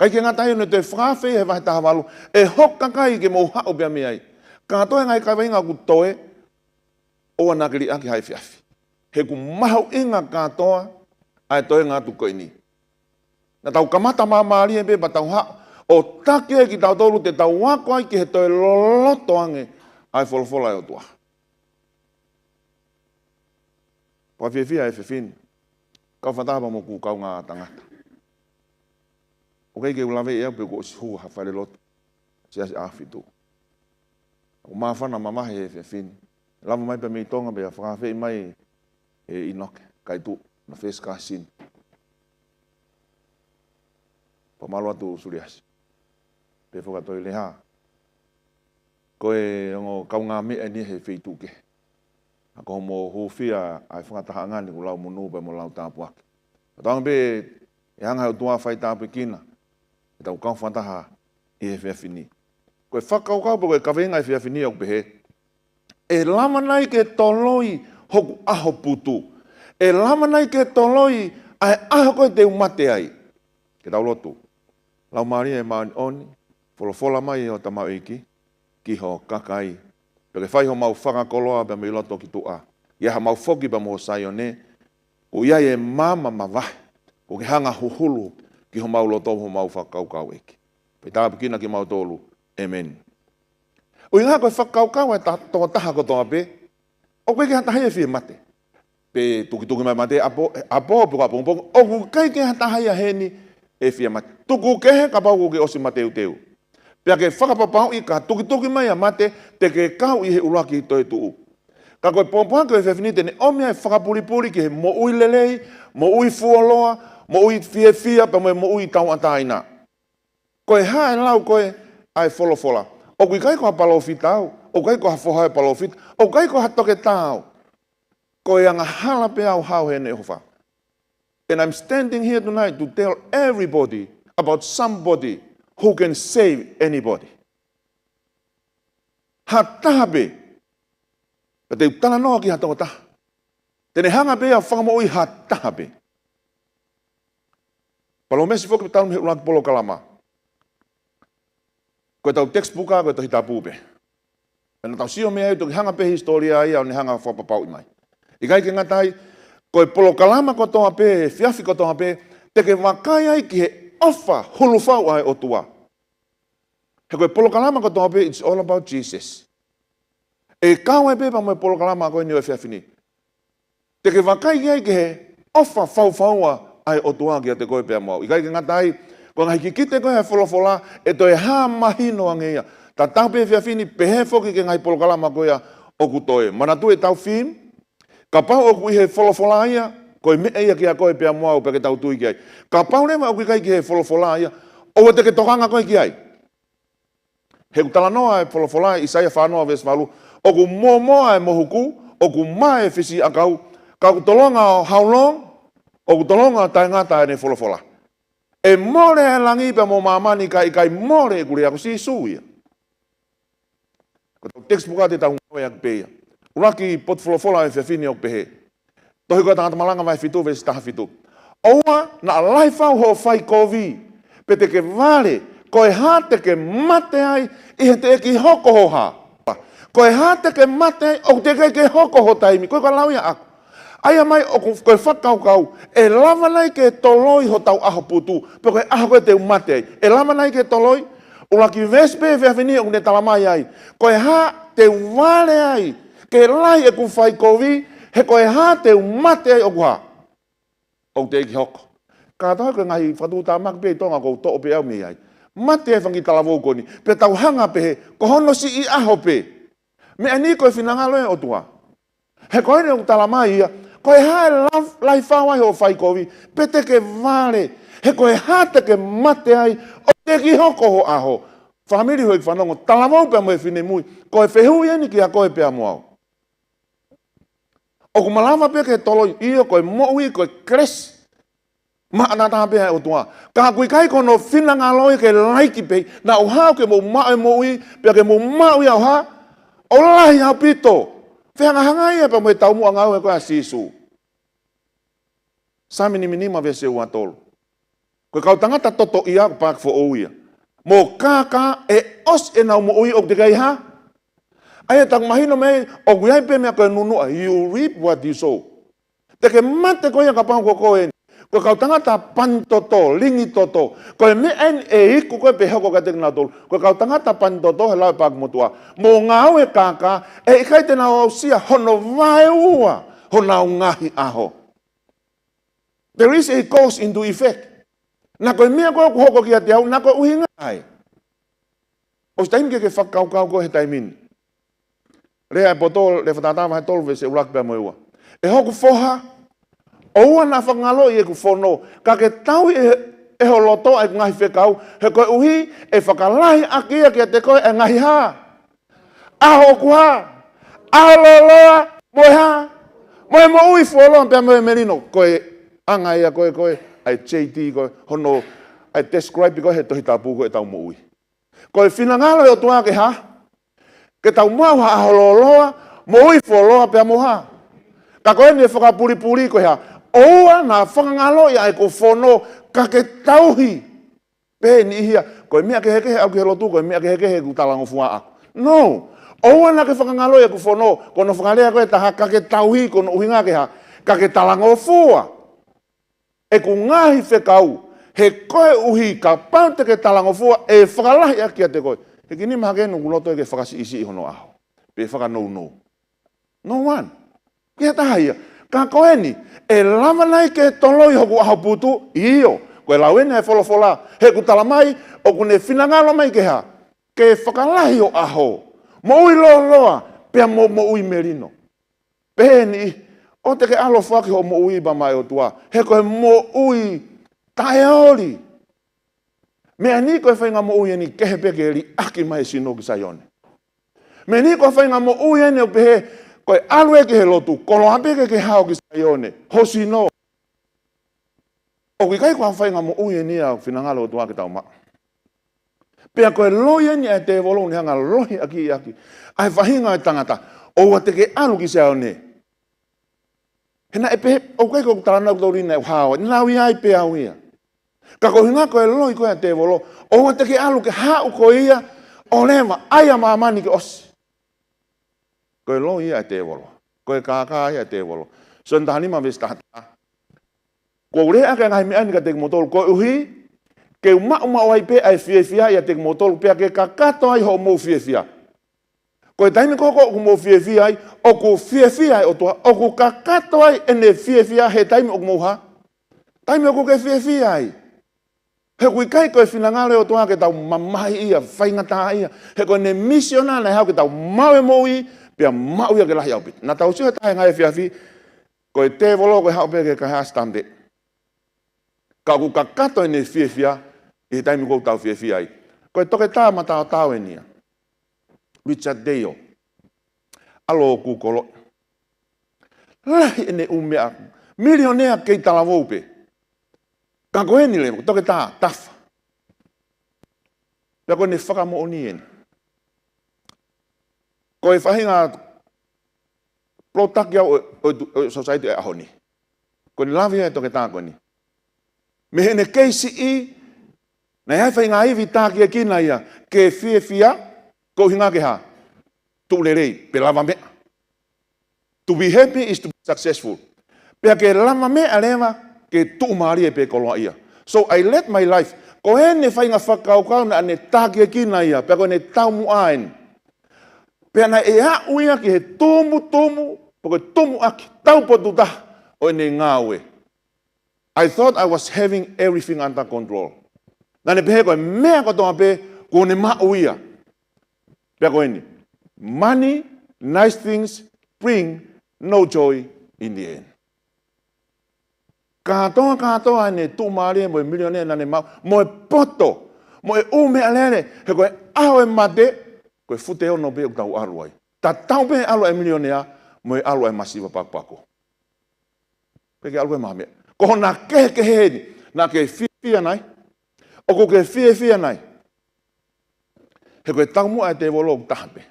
ʻIkai ke ngata ai ʻo ne toe fakaafeʻi he vahe taha valu, ʻe hoku kakai ke mou haʻu pea mei ai. Kātoa e ngaahi kaveinga ʻoku toe, ʻoua naʻa ke liʻaki ha efiafi. He ʻoku mahuʻinga kātoa ʻa e toenga atu ko eni. Naʻa tau kamata māmālie pē pea tau haʻu ʻo taki ai kitautolu te tau ako ai ki he toe loloto ange ʻa e folofola ʻa e ʻOtua. Pea fiefia e efiafi ni. Kau fakataha pea mo hoku kaungā tangata. ʻOku ʻikai ke u laveʻi au pe kuo ʻosi hū ha falelotu. Siasi ʻAhofitu. ʻOku māfana mamahi he efiafi ni. Lava mai pē mei Tonga pea fakaafeʻi mai ʻe ʻInoke Kaituʻu, na first cousin. Pea mālō atu Suliasi. Pea fakatoi leha. Ko e ongo kaungāmeʻa eni he feituʻu kehe. ʻA ko hoʻomo hūfia ʻa e fakatahaʻanga ni ʻoku lau monū pea mo lau tāpuaki. Ka tau pē ʻe hanga he ʻOtua ʻo fai tāpuekina ʻetau kau fakataha ʻi he efiafi ni. Ko e fakakaukau pē ko e kaveinga ʻo e efiafi ni ʻoku pehē. ʻE lava nai ke toloi hoku ʻaho putu? ʻE lava nai ke toloi ʻa e ʻaho ko ē te u mate ai? Ke tau lotu. Laumālie Māʻoniʻoni, folofola mai ʻe ho tamaioʻeiki ki ho kakai. Pea ke fai homau fakakoloa pea mei loto ki tuʻa. ʻI ai haʻamau foki pea mo Saione, ʻoku ʻi ai e maama mavahe ʻoku ke hanga ʻo huhulu ki homau loto, homau fakakaukau ʻEiki. Pea tāpuekina kimautolu. ʻĒmeni. ʻUhinga ko e fakakaukau ʻa e ta-, tokotaha kotoa pē, ʻoku ʻikai ke ha taha ia ʻe fie mate. Pe tukituki mai mate ʻapo, ʻapo, pe ko ʻapongipongi, ʻoku ʻikai ke ha taha ia heni ʻe fie mate. Tuku kehe kapau ʻoku ke ʻosi mateuteu. Pea ke fakapapauʻi ka tukituki mai ʻa mate, te ke kau ʻi he ʻuluaki toetuʻu. Ka ko e pōpoaki ʻo e efiafi ni te ne ʻomi ai e fakapulipuli ki he moʻui lelei, moʻui fuoloa, moʻui fiefia, pea mo e moʻui tauʻatāina. Ko e hā e lau ko ē ʻa e folofola? ʻOku ʻikai ko ha palōfita au, ʻoku ʻikai ko ha foha ʻo e palōfita, ʻoku ʻikai ko ha toketā au. Ko e angahala pē au ʻo hao heʻene ʻofa. And I'm standing here tonight to tell everybody about somebody who can save anybody. ha taha pē. Pea te u talanoa ki ha tokotaha te ne hanga pē ia ʻo fakamoʻui ha taha pē. Palōmesi foki talu mei he ʻuluaki polokalama. Ko ʻetau textbook ʻa, ko e Tohi Tapu pē. Pea naʻa tau sio mei ai, toki hanga pē he hisitōlia ia ʻo ne hanga ʻo fakapapauʻi mai. ʻIkai ke ngata ai, ko e polokalama kotoa pē, efiafi kotoa pē, te ke vakai ai ki he ʻofa hulufau ʻa e ʻOtua. He ko e polokalama kotoa pē, it's all about Jesus. ʻE kau ai pē pea mo e polokalama ko eni ʻo e efiafi ni. Te ke vakai ki ai ki he ʻofa faufaua ʻa e ʻOtua kiate koe pea mo au. ʻIkai ke ngata ai, ko e ngaahi kikite ko ē ʻa e folofola, ʻe toe hā mahino ange ia. Tatau pē he efiafi ni, pehē foki ki he ngaahi polokalama ko ia ʻoku toe. Manatuʻi ʻetau theme, kapau ʻoku ʻi he folofola ia, ko e meʻa ia kiate koe pea mo au, pea ke tau tui ki ai. Kapau leva ʻoku ʻikai ki he folofola ia, ʻoua te ke tokanga koe ki ai. He ʻoku talanoa e folofola ʻi ʻAisea fā noa veesi valu, ʻoku mōmoa e mohuku, ʻoku mā e fisiʻakau, ka ʻoku tolonga ʻo how long, ʻoku tolonga ʻo taʻengata ʻene folofola. ʻE mole e langi pea mo māmani ka ʻikai mole ʻeku lea, ko Sīsū ia. Ko ʻetau textbook ʻa te tau ngāueʻaki pē ia. ʻUluaki potu folofola ʻo e efiafi ni ʻoku pehē. Tohi ko e Tangata Malanga vahe fitu veesi taha fitu. ʻOua naʻa lahi fau hoʻo fai kovi, pe te ke vale, ko e hā te ke mate ai ʻi he teʻeki hoko ho hā. Ko e hā te ke mate ai, ʻoku teʻeki ke hoko ho taimi, ko e ka lau ia ʻaku. ʻAi mai ʻoku, ko e fakakaukau, ʻe lava nai ke toloi hotau ʻaho putu, pe ko e ʻaho ko ē te u mate ai. ʻE lava nai ke toloi, ʻuluaki veesi pē he efiafi ni ʻoku ne tala mai ai. Ko e hā te u vale ai, ke lahi ʻeku fai kovi, he ko e hā te u mate ai ʻoku hā. ʻOku teʻeki hoko. Kātoa ko e ngaahi fakatuʻutāmaki pē ʻi Tonga ʻoku ou toʻo pē au mei ai. Mate e fanga kiʻi talavou ko eni, pea tau hanga pē he, ko hono siʻi ʻaho pē. Meʻa ni ko e finangalo e ʻOtua. He ko eni ʻoku tala mai ia, ko e hā ʻe laf-, lahi fau ai hoʻo fai kovi, pe te ke vale, he ko e hā te ke mate ai, ʻoku teʻeki hoko ho ʻaho. Fāmili, hoʻo fanongo, talavou pea mo e finemui, ko e fehuʻi eni kiate koe pea mo au. ʻOku malava pē ke toloi, ʻio, ko e moʻui, ko e kelesi maʻanataha pē ʻa e ʻOtua. Ka ʻoku ʻikai ko hono finangalo ia ke laiki pē, naʻa ku haʻu ke mou maʻu e moʻui, pea ke mou maʻu ia ʻo hā, ʻo lahi ʻaupito. Fehangahangai ia pea mo e taumuʻa ngāue ko ē ʻa Sīsū. Saame nima nima veesi ua tolu. Ko e kau tangata totoʻia, ko e paaki foʻou ia. Mo e kākā, ʻe ʻosi ʻenau moʻui ʻoku teʻeki ai hā. ʻA ia ʻoku mahino mai, ʻoku ʻi ai pē meʻa ko e nunuʻa, you reap what you sow. Te ke mate koe ia kapau ko koe eni. Ko e kau tangata pani toto, lingi toto. Ko e meʻa eni ʻe iku ko ē pea hoko kiate kinautolu. Ko e kau tangata pani toto he lau e paaki motuʻa. Mo e ngāue kākā, ʻe ʻikai te nau aʻusia hono vaeua honau ngaahi ʻaho. There is a cause and effect. Naʻa ko e meʻa ko ē ʻoku hoko kiate au, naʻa ko e ʻuhinga ia. ʻOsi taimi ke ke fakakaukau koe he taimi ni. Lea e poto, Lea Fakatātā vahe tolu veesi ʻuluaki pea mo e ua. ʻE hoku foha, ʻoua naʻa fakangaloʻi ʻeku fono, ka ke tauhi ʻe, ʻe ho loto ʻa ʻeku ngaahi fekau, he koeʻuhi ʻe fakalahi ʻaki ia kiate koe ʻa e ngaahi hā. ʻAho ʻoku hā, ʻaho lōloa, mo e hā, mo e moʻui fuoloa pea mo e melino. Ko e anga ia ko ē, ko e, ʻa e J T ko ē, hono, ʻa e describe ko ē he Tohi Tapu ko ē ʻetau moʻui. Ko e finangalo e ʻOtua ke hā, ke tau maʻu ha ʻaho lōloa, moʻui fuoloa pea mo hā. Ka ko eni ʻe fakapulipuli ko e hā, ʻoua naʻa fakangaloʻi ʻa ʻeku fono, ka ke tauhi. Pehē ʻe niʻihi ia, ko e meʻa kehekehe ʻaku ki he lotu, ko e meʻa kehekehe ʻeku talangofua ʻaku. No. ʻOua naʻa ke fakangaloʻi ʻeku fono, ko hono fakalea ko ē ʻe taha, ka ke tauhi, ko hono ʻuhinga ke hā, ka ke talangofua ʻeku ngaahi fekau, he koeʻuhi kapau te ke talangofua ʻe fakalahi ʻaki kiate koe. He kiʻi nima hake ʻoku loto ke fakasiʻisiʻi hono ʻaho. Pe fakanounou. No one. Ke taha ia. Ka ko eni, ʻe lava nai ke toloi hoku ʻaho putu, ʻio, ko e lau eni e folofola, he ʻoku tala mai, ʻoku ne finangalo mai ke hā, ke fakalahi ho ʻaho, moʻui lōloa, pea mo moʻui melino. Pehē ʻe niʻihi, ʻoua te ke ʻaloʻofa ki hoʻo moʻui pea mo e ʻOtua, he ko e moʻui taʻeoli. Meʻa ni ko e faʻahinga moʻui eni kehe pē ke liʻaki mai e sino ki Saione. Meʻa ni ko e faʻahinga moʻui eni ʻoku pehē, ko e ʻalu ē ki he lotu, koloa pē ke ke hao ki Saione, ho sino. ʻOku ʻikai ko ha faʻahinga moʻui eni ia ʻoku finangalo e ʻOtua ke tau maʻu. Pea ko e loi eni ʻa e tēvolo ʻoku ne hanga ʻo lohiakiʻi ʻaki ʻa e faʻahinga ʻo e tangata. ʻOua te ke ʻalu ki Saione. He naʻe pehē, ʻoku ʻikai ko e talanoa ʻoku tau lina ʻe hao, naʻa ku ʻi ai pē au ia. Ka ko e ʻuhinga ko e loi ko ē ʻa e tēvolo, ʻoua te ke ʻalu ke haʻu koe ia ʻo leva, ʻai ʻa māmani ke ʻosi. Ko e loi ia ʻa e tēvolo. Ko e kākā ia ʻa e tēvolo. Sione taha nima veesi taha taha. Kuo u lea ʻaki ʻa e ngaahi meʻa ni kiate kimoutolu, koeʻuhi ke u maʻumaʻu ai pē ʻa e fiefia ʻiate kimoutolu, pea ke kakato ai hoʻomou fiefia. Ko e taimi ko ē ʻoku mou fiefia ai, ʻoku fiefia ai ʻOtua, ʻoku kakato ai ʻene fiefia he taimi ʻoku mou hā? Taimi ʻoku ke fiefia ai. He ʻoku ʻikai ko e finangalo ʻo e ʻOtua ke tau mamahiʻia, faingataʻaʻia. He ko ʻene misiona naʻe haʻu ke tau maʻu e moʻui, pea maʻu ia ke lahi ʻaupito. Naʻa tau sio he taha e ngaahi efiafi, ko e tēvolo ko e haʻu pē ke kaihaʻasi tāmateʻi. Ka ʻoku kakato ʻene fiefia ʻi he taimi ʻoku tau fiefia ai. Ko e toketā mataotao eni ia, Richard Dale. ʻAlu ʻo kūkoloʻi. Lahi ʻene ʻū meʻa, milionea kei talavou pē. Ka ko eni leva, toketā tafa. Pea ko ʻene fakamoʻoni eni. Ko e faʻahinga plotaki au ʻo, ʻo, ʻo e society ʻo e ʻaho ni. Ko ʻene lave ʻa e toketā ko eni. Mei heʻene kei siʻi, naʻe ʻi ai e faʻahinga ivi tākiekina ia, ke fiefia, ko e ʻuhinga ke hā? Tuʻu lelei, pe lavameʻa. To be happy is to be successful. Pea ke lavameʻa leva, ke tuʻumālie pe koloaʻia. So I led my life. Ko ʻene faʻahinga fakakaukau naʻa ne tākiekina ia, pea ko ʻene taumuʻa eni. Pea naʻe aʻu ia ki he tumutumu, pe ko e tumuʻaki, taupotu taha ʻo ʻene ngāue. I thought I was having everything under control. Naʻa ne pehē ko e meʻa kotoa pē, kuo ne maʻu ia. Pea ko eni. Money, nice things bring no joy in the end. Kātoa, kātoa ʻene tuʻumālie mo e milionea naʻa ne maʻu, mo e poto, mo e ʻū meʻalele, he ko e ʻaho ʻo e mate, ko e fute ono pē ʻoku tau ʻalu ai. Tatau pē ʻalu ʻa e milionea, mo e ʻalu ʻa e masiva pakupaku. Pe ke ʻalu ʻa e maha meʻa. Ko hona kehekehe eni, naʻa ke fiefia nai, ʻoku ke fiefia nai. He ko e taumuʻa ʻa e tēvolo ʻoku taha pē.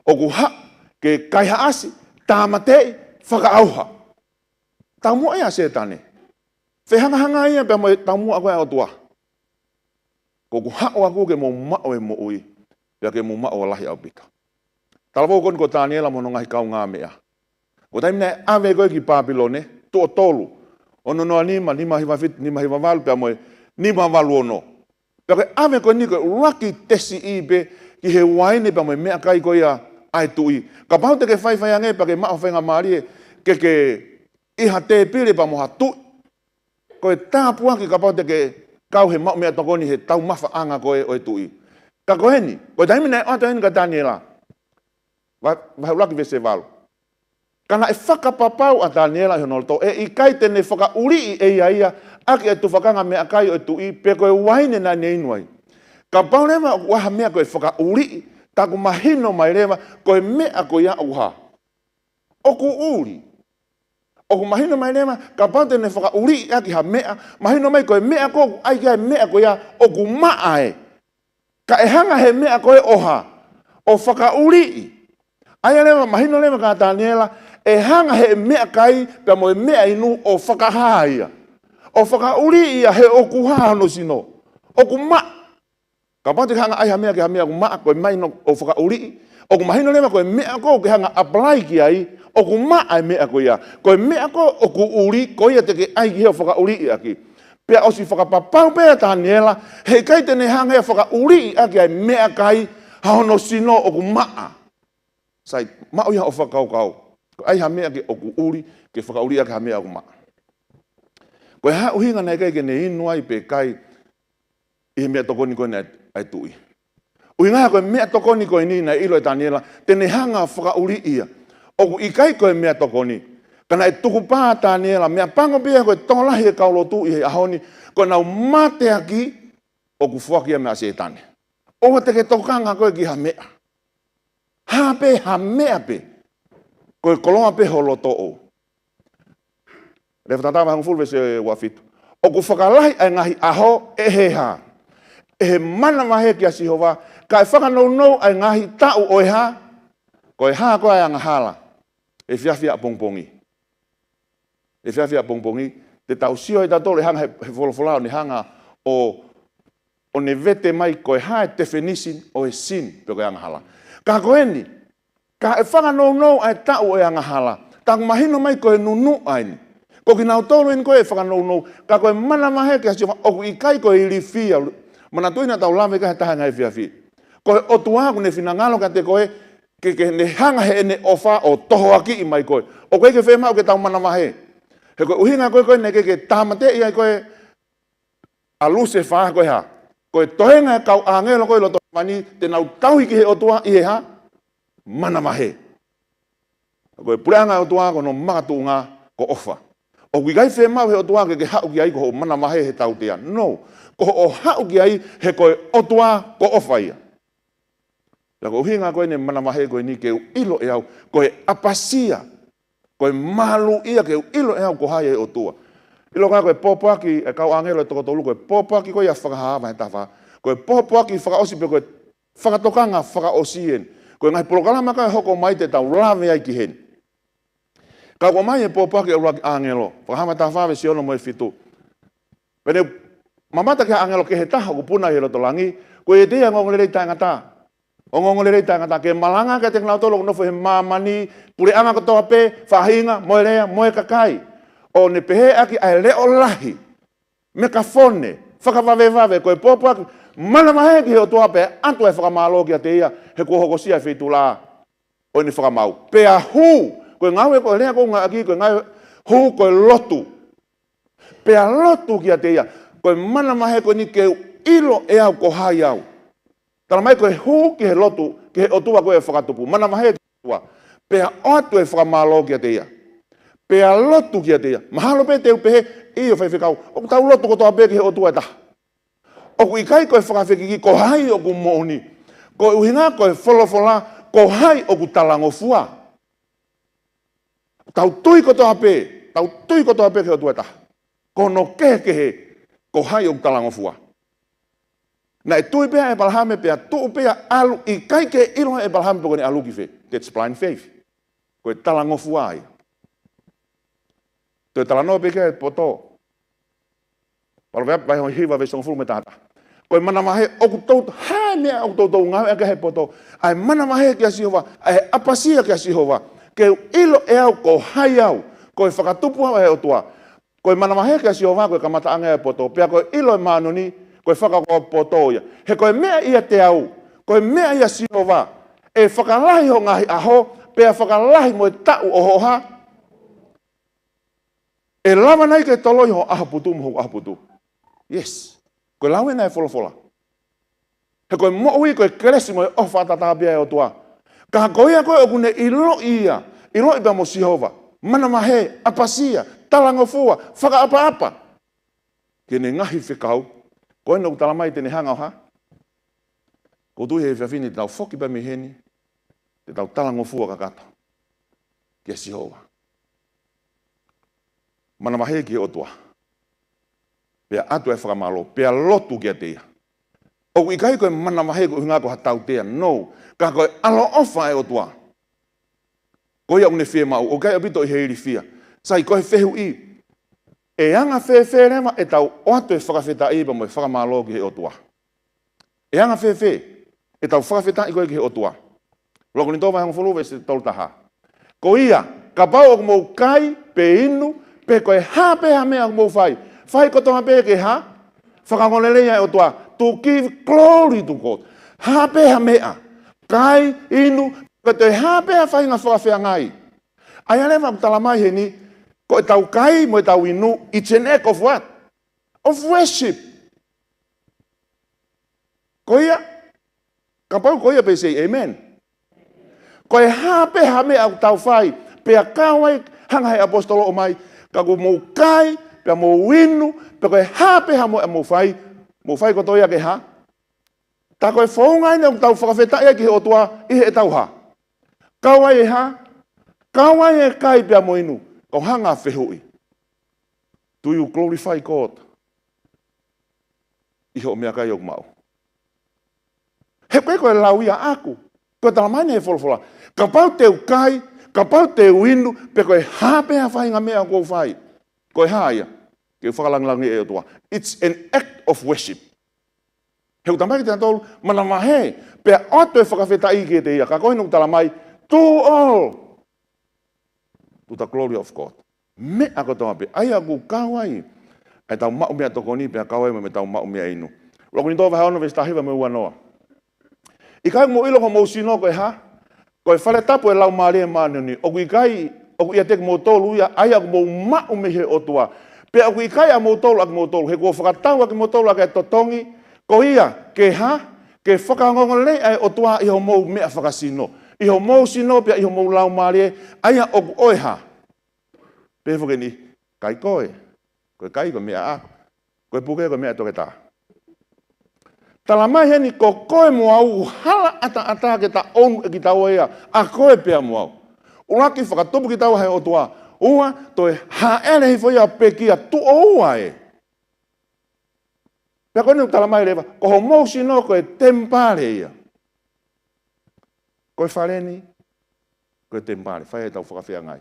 ʻOku haʻu ke kaihaʻasi, tāmateʻi, fakaʻauha. Taumuʻa ia ʻa Sētane. Fehangahangai ia pea mo e taumuʻa ko ē ʻa e ʻOtua. Ko ʻeku haʻu ʻaʻaku ke mou maʻu e moʻui, pea ke mou maʻu ʻo lahi ʻaupito. Talavou ko eni ko Taniela mo hono ngaahi kaungāmeʻa. Ko e taimi naʻe ʻave ko ē ki Pāpilone, tuʻo tolu. Ono noa nima, nima hiva fitu, nima hiva valu, pea mo e nima valu ono. Pea ko e ʻave ko eni ko e ʻuluaki tesiʻi pē ki he uaine pea mo e meʻakai ko ia ʻa e tuʻi. Kapau te ke faifai ange pea ke maʻu ha faingamālie ke ke ʻi ha tēpile pea mo ha tuʻi. Ko e tāpuaki kapau te ke kau he maʻu meʻatokoni he taumafaʻanga ko ē ʻo e tuʻi. Ka ko eni, ko e taimi naʻe ʻoatu eni kia Taniela. Va-, vahe ʻuluaki veesi valu. Ka naʻe fakapapau ʻa Taniela ʻi hono loto, ʻe ʻikai te ne fakaʻuliʻi ʻe ia ia, ʻaki e tufakanga meʻakai ʻo e tuʻi, pe ko e uaine naʻa ne inu ai. Kapau leva ʻoku ʻi ai ha meʻa ko e fakaʻuliʻi, tā ʻoku mahino mai leva, ko e meʻa ko ia ʻoku hā? ʻOku ʻuli. ʻOku mahino mai leva, kapau te ne fakaʻuliʻi ʻaki ha meʻa, mahino mai ko e meʻa ko ē ʻoku ʻai ki ai e meʻa ko ia ʻoku maʻa ē. Ka ʻe hanga he meʻa ko ē ʻo hā? ʻO fakaʻuliʻi. ʻA ia leva, mahino leva kia Taniela, ʻe hanga he meʻakai, pea mo e meʻa inu ʻo fakahā ia. ʻO fakaʻuliʻi ia he ʻoku hā hono sino. ʻOku maʻa. Kapau te ke hanga ʻai ha meʻa ki ha meʻa ʻoku maʻa, ko e mahino ʻo fakaʻuliʻi. ʻOku mahino leva ko e meʻa ko ē ʻoku ke hanga apply ki ai, ʻoku maʻa e meʻa ko ia. Ko e meʻa ko ē ʻoku ʻuli, ko ia te ke ʻai ki he ʻo fakaʻuliʻi ʻaki. Pea ʻosi fakapapau pē ʻa Taniela, heʻikai te ne hanga ia ʻo fakaʻuliʻi ʻaki ʻa e meʻakai ha hono sino ʻoku maʻa. Sai, maʻu ia ʻo fakakaukau. Ko e ʻai ha meʻa ke ʻoku ʻuli, ke fakaʻuliʻi ʻaki ha meʻa ʻoku maʻa. Ko e hā e ʻuhinga naʻe ʻikai ke ne inu ai pe kai ʻi he meʻatokoni ko eni ʻa e tuʻi. ʻUhinga ko e meʻatokoni ko eni naʻe ʻilo ʻe Taniela, te ne hanga ʻo fakaʻuliʻi ia. ʻOku ʻikai ko e meʻatokoni. Ka naʻe tukupā ʻa Taniela, meʻapango pē ia ko e tokolahi e kau lotu ʻi he ʻaho ni, ko ʻenau mateaki ʻoku foaki ia meia Sētane. ʻOua te ke tokanga koe ki ha meʻa. Hā pē, ha meʻa pē. Ko e koloa pē ho loto ʻoʻou. Lēvaitātā vahe hongofulu veesi ua fitu. ʻOku fakalahi ʻa e ngaahi ʻaho ʻe he hā? ʻe he manavahē kia Sihova, kae fakanounou ʻa e ngaahi taʻu ʻo e hā? Ko e hā ko ē ʻa e angahala? Efiafi ʻapongipongi. Efiafi ʻapongipongi, te tau sio ʻe tautolu ʻe hanga he, he folofola ʻo ne hanga ʻo, ʻo ne vete mai ko e hā e definition ʻo e sin, pe ko e angahala. Ka ko eni, kae fakanounou ʻa e taʻu ʻo e angahala. Taku mahino mai ko e nunuʻa eni. Ko kinautolu eni ko ē ʻe fakanounou, ka ko e manavahē kia Sihova ʻoku ʻikai ko e ilifia. Manatuʻi naʻa tau lave ki ai he taha e ngaahi efiafi. Ko e ʻOtua ʻoku ne finangalo kiate koe, ke, ke ne hanga heʻene ʻofa ʻo tohoakiʻi mai koe. ʻOku ʻikai ke fiemaʻu ke tau manavahē. He ko e ʻuhinga ko ē ko ē naʻe ʻikai ke tāmateʻi ai koe ʻa Lusefā ko e hā? Ko e toenga e kau ʻāngelo ko ē ʻi loto hēvani te nau tauhi ki he ʻOtua ʻi he hā? Manavahē. Ko e puleʻanga ʻo e ʻOtua ko hono makatuʻunga ko ʻofa. ʻOku ʻikai fiemaʻu he ʻOtua ke ke haʻu ki ai ko hoʻo manavahē he tautea. No. Ko hoʻo haʻu ki ai he ko e ʻOtua ko ʻofa ia. Pea ko e ʻuhinga ko eni e manavahē ko eni ke u ʻilo ʻe au, ko e ʻapasia, ko e maluʻia ke u ʻilo ʻe au ko hai e ʻOtua. ʻIlo ko ā ko e pōpoaki e kau ʻāngelo ʻe toko tolu, ko e pōpoaki ko ia Fakahā vahe taha fā. Ko e pōpoaki fakaʻosi pe ko e fakatokanga fakaʻosi eni. Ko e ngaahi polokalama ko ē ʻe hoko mai te tau lave ai ki heni. Ka ʻoku ʻomai e pōpoaki ʻa e ʻuluaki ʻāngelo, Fakahā vahe taha fā veesi ono mo e fitu. Pea ne mamata ki ha ʻāngelo kehe ʻe taha ʻoku puna ʻi he loto langi, ko ia ʻiate ia ongoongolelei taʻengata. Ongoongolelei taʻengata ke malanga kiate kinautolu ʻoku nofo he māmani, puleʻanga kotoa pē, faʻahinga, mo e lea, mo e kakai. ʻO ne pehē ʻaki ʻa e leʻo lahi, mekafone, fakavavevave, ko e pōpoaki, manavahē ki he ʻOtua pea ʻatu e fakamālō kiate ia, he kuo hokosia e feituʻulaʻā ʻo ʻene fakamaau. Pea hū, ko e ngāue ko e lea ko ē ʻoku ngāueʻaki, ko e ngāue hū ko e lotu. Pea lotu kiate ia, ko e manavahē ko eni ke u ʻilo ʻe au ko hai au. Tala mai ko e hū ki he lotu, ki he ʻOtua ko ē ʻo e fakatupu. Manavahē ki he ʻOtua. Pea ʻoatu e fakamālō kiate ia. Pea lotu kiate ia. Mahalo pē te u pehē, ʻio faifekau, ʻoku tau lotu kotoa pē ki he ʻOtua ʻe taha. ʻOku ʻikai ko e fakafekiki ko hai ʻoku moʻoni. Ko e ʻuhinga ko e folofola, ko hai ʻoku talangofua. Tau tui kotoa pē, tau tui kotoa pē ki he ʻOtua ʻe taha. Ko hono kehekehe, ko hai ʻoku talangofua. Naʻe tui pē ʻa ʻĒpalahame pea tuʻu pē ia ʻo ʻalu, ʻikai ke ʻilo ʻe ʻĒpalahame pe ko ʻene ʻalu ki fē. That's blind faith. Ko e talangofua ia. Toe talanoa pē ki ai e poto. Paloveape vahe hiva veesi hongofulu mā taha. Ko e manavahē ʻoku toutou, hā e meʻa ʻoku toutou ngāueʻaki he poto. ʻA e manavahē kia Sihova, ʻa e ʻapasia kia Sihova. Ke u ʻilo ʻe au ko hai au, ko e fakatupu au ʻe he ʻOtua. Ko e manavahē kia Sihova, ko e kamataʻanga e poto. Pea ko e ʻilo e māʻoniʻoni, ko e fakakaukau poto ia. He ko e meʻa ʻiate au, ko e meʻa ʻia Sihova, ʻe fakalahi hoʻo ngaahi ʻaho, pea fakalahi mo e taʻu ʻo hoʻo hā? ʻE lava nai ke toloi ho ʻaho putu mo hoku ʻaho putu? Yes. Ko e lau ena e folofola. He ko e moʻui ko e kelesi mo e ʻofa ʻataʻatā pē ia ʻa e ʻOtua. Ka ko ia ko ē ʻoku ne ʻiloʻi ia, ʻiloʻi pea mo Sihova. Manavahē, ʻapasia, talangofua, fakaʻapaʻapa ki heʻene ngaahi fekau, ko ena ʻoku tala mai te ne hanga ʻo hā? Ko u tui he efiafi ni te tau foki pē mei heni, te tau talangofua kakato kia Sihova. Manavahē ki he ʻOtua. Pea ʻatu e fakamālō, pea lotu kiate ia. ʻOku ʻikai ko e manavahē ko e ʻuhinga ko ha tautea, no. Ka ko e ʻaloʻofa e ʻOtua. Ko ia ʻoku ne fiemaʻu, ʻoku ʻikai ʻaupito ʻi he ilifia. Sai, ko e fehuʻi, ʻe anga fēfē leva ʻetau ʻoatu e fakafetaʻi pea mo e fakamālō ki he ʻOtua? ʻE anga fēfē ʻetau fakafetaʻi ko ē ki he ʻOtua? ʻUluaki Kolinitō vahe hongofulu veesi tolu taha. Ko ia, kapau ʻoku mou kai, pe inu, pe ko e hā pē ha meʻa ʻoku mou fai, fai kotoa pē ke hā? Fakaongoongoleleiʻi ʻa e ʻOtua. To give glory to God. Hā pē ha meʻa, kai, inu, pe ko e hā pē ha faʻahinga fakafeangai. ʻA ia leva ʻoku tala mai heni, ko ʻetau kai mo ʻetau inu, it's an act of what? Of worship. Ko ia, kapau ko ia pea say amen. Ko e hā pē ha meʻa ʻoku tau fai, pea kau ai, hanga he ʻapositolo ʻo ʻomai, ka kuo mou kai, pea mou inu, pe ko e hā pē ha meʻa ʻoku mou fai, mou fai kotoa ia ke hā? Tā ko e founga eni ʻoku tau fakafetaʻi ai ki he ʻOtua ʻi heʻetau hā? Kau ai e hā? Kau ai e kai pea mo inu. Kau hanga fehuʻi. Do you glorify God ʻi hoʻo meʻakai ʻoku maʻu? He ʻikai ko e lau ia ʻaʻaku. Ko e talamai ʻe he folofola. Kapau te u kai, kapau te u inu, pe ko e hā pē ha faʻahinga meʻa ʻoku ou fai. Ko e hā ia? Ke u fakalangilangiʻi e ʻOtua. It's an act of worship. He ʻoku talamai kiate kitautolu, manavahē, pea ʻoatu e fakafetaʻi kiate ia. Ka ko eni ʻoku talamai, to all, to the glory of God. Meʻa kotoa pē, ʻa ia ʻoku kau ai ʻetau maʻu meʻatokoni, pea kau ai mo ʻetau maʻu meʻainu. ʻUluaki Kolinitō vahe ono veesi taha hiva mo e ua noa. ʻIkai ʻoku mou ʻilo ko homou sino ko e hā? Ko e fale tapu ʻo e Laumālie Māʻoniʻoni. ʻOku ʻikai, ʻoku ʻiate kimoutolu ia, ʻa ia ʻoku mou maʻu mei he ʻOtua. Pea ʻoku ʻikai ʻamoutolu ʻakimoutolu, he kuo fakatau ʻakimoutolu ʻaki e totongi, ko ia, ke hā? Ke fakaongoongoleleiʻi ʻa e ʻOtua ʻi homou meʻa fakasino. ʻI homou sino pea ʻi homou laumālie, ʻa ia ʻoku ʻo e hā? Pehē foki eni, kai koe. Ko e kai ko e meʻa ʻaʻaku. Ko e puke ko e meʻa ʻa e toketā. Talamai heni ko koe mo au hala ʻataʻatā ke ta ʻonu ʻe kitaua ia, ʻa koe pea mo au. ʻUluaki fakatupu kitaua ʻe he ʻOtua, ua, toe hāʻele hifo ia pekia tuʻo ua ē. Pea ko eni ʻoku talamai leva, ko homou sino ko e temipale ia. Ko e fale ni, ko e temipale, fai ʻetau fakafeangai.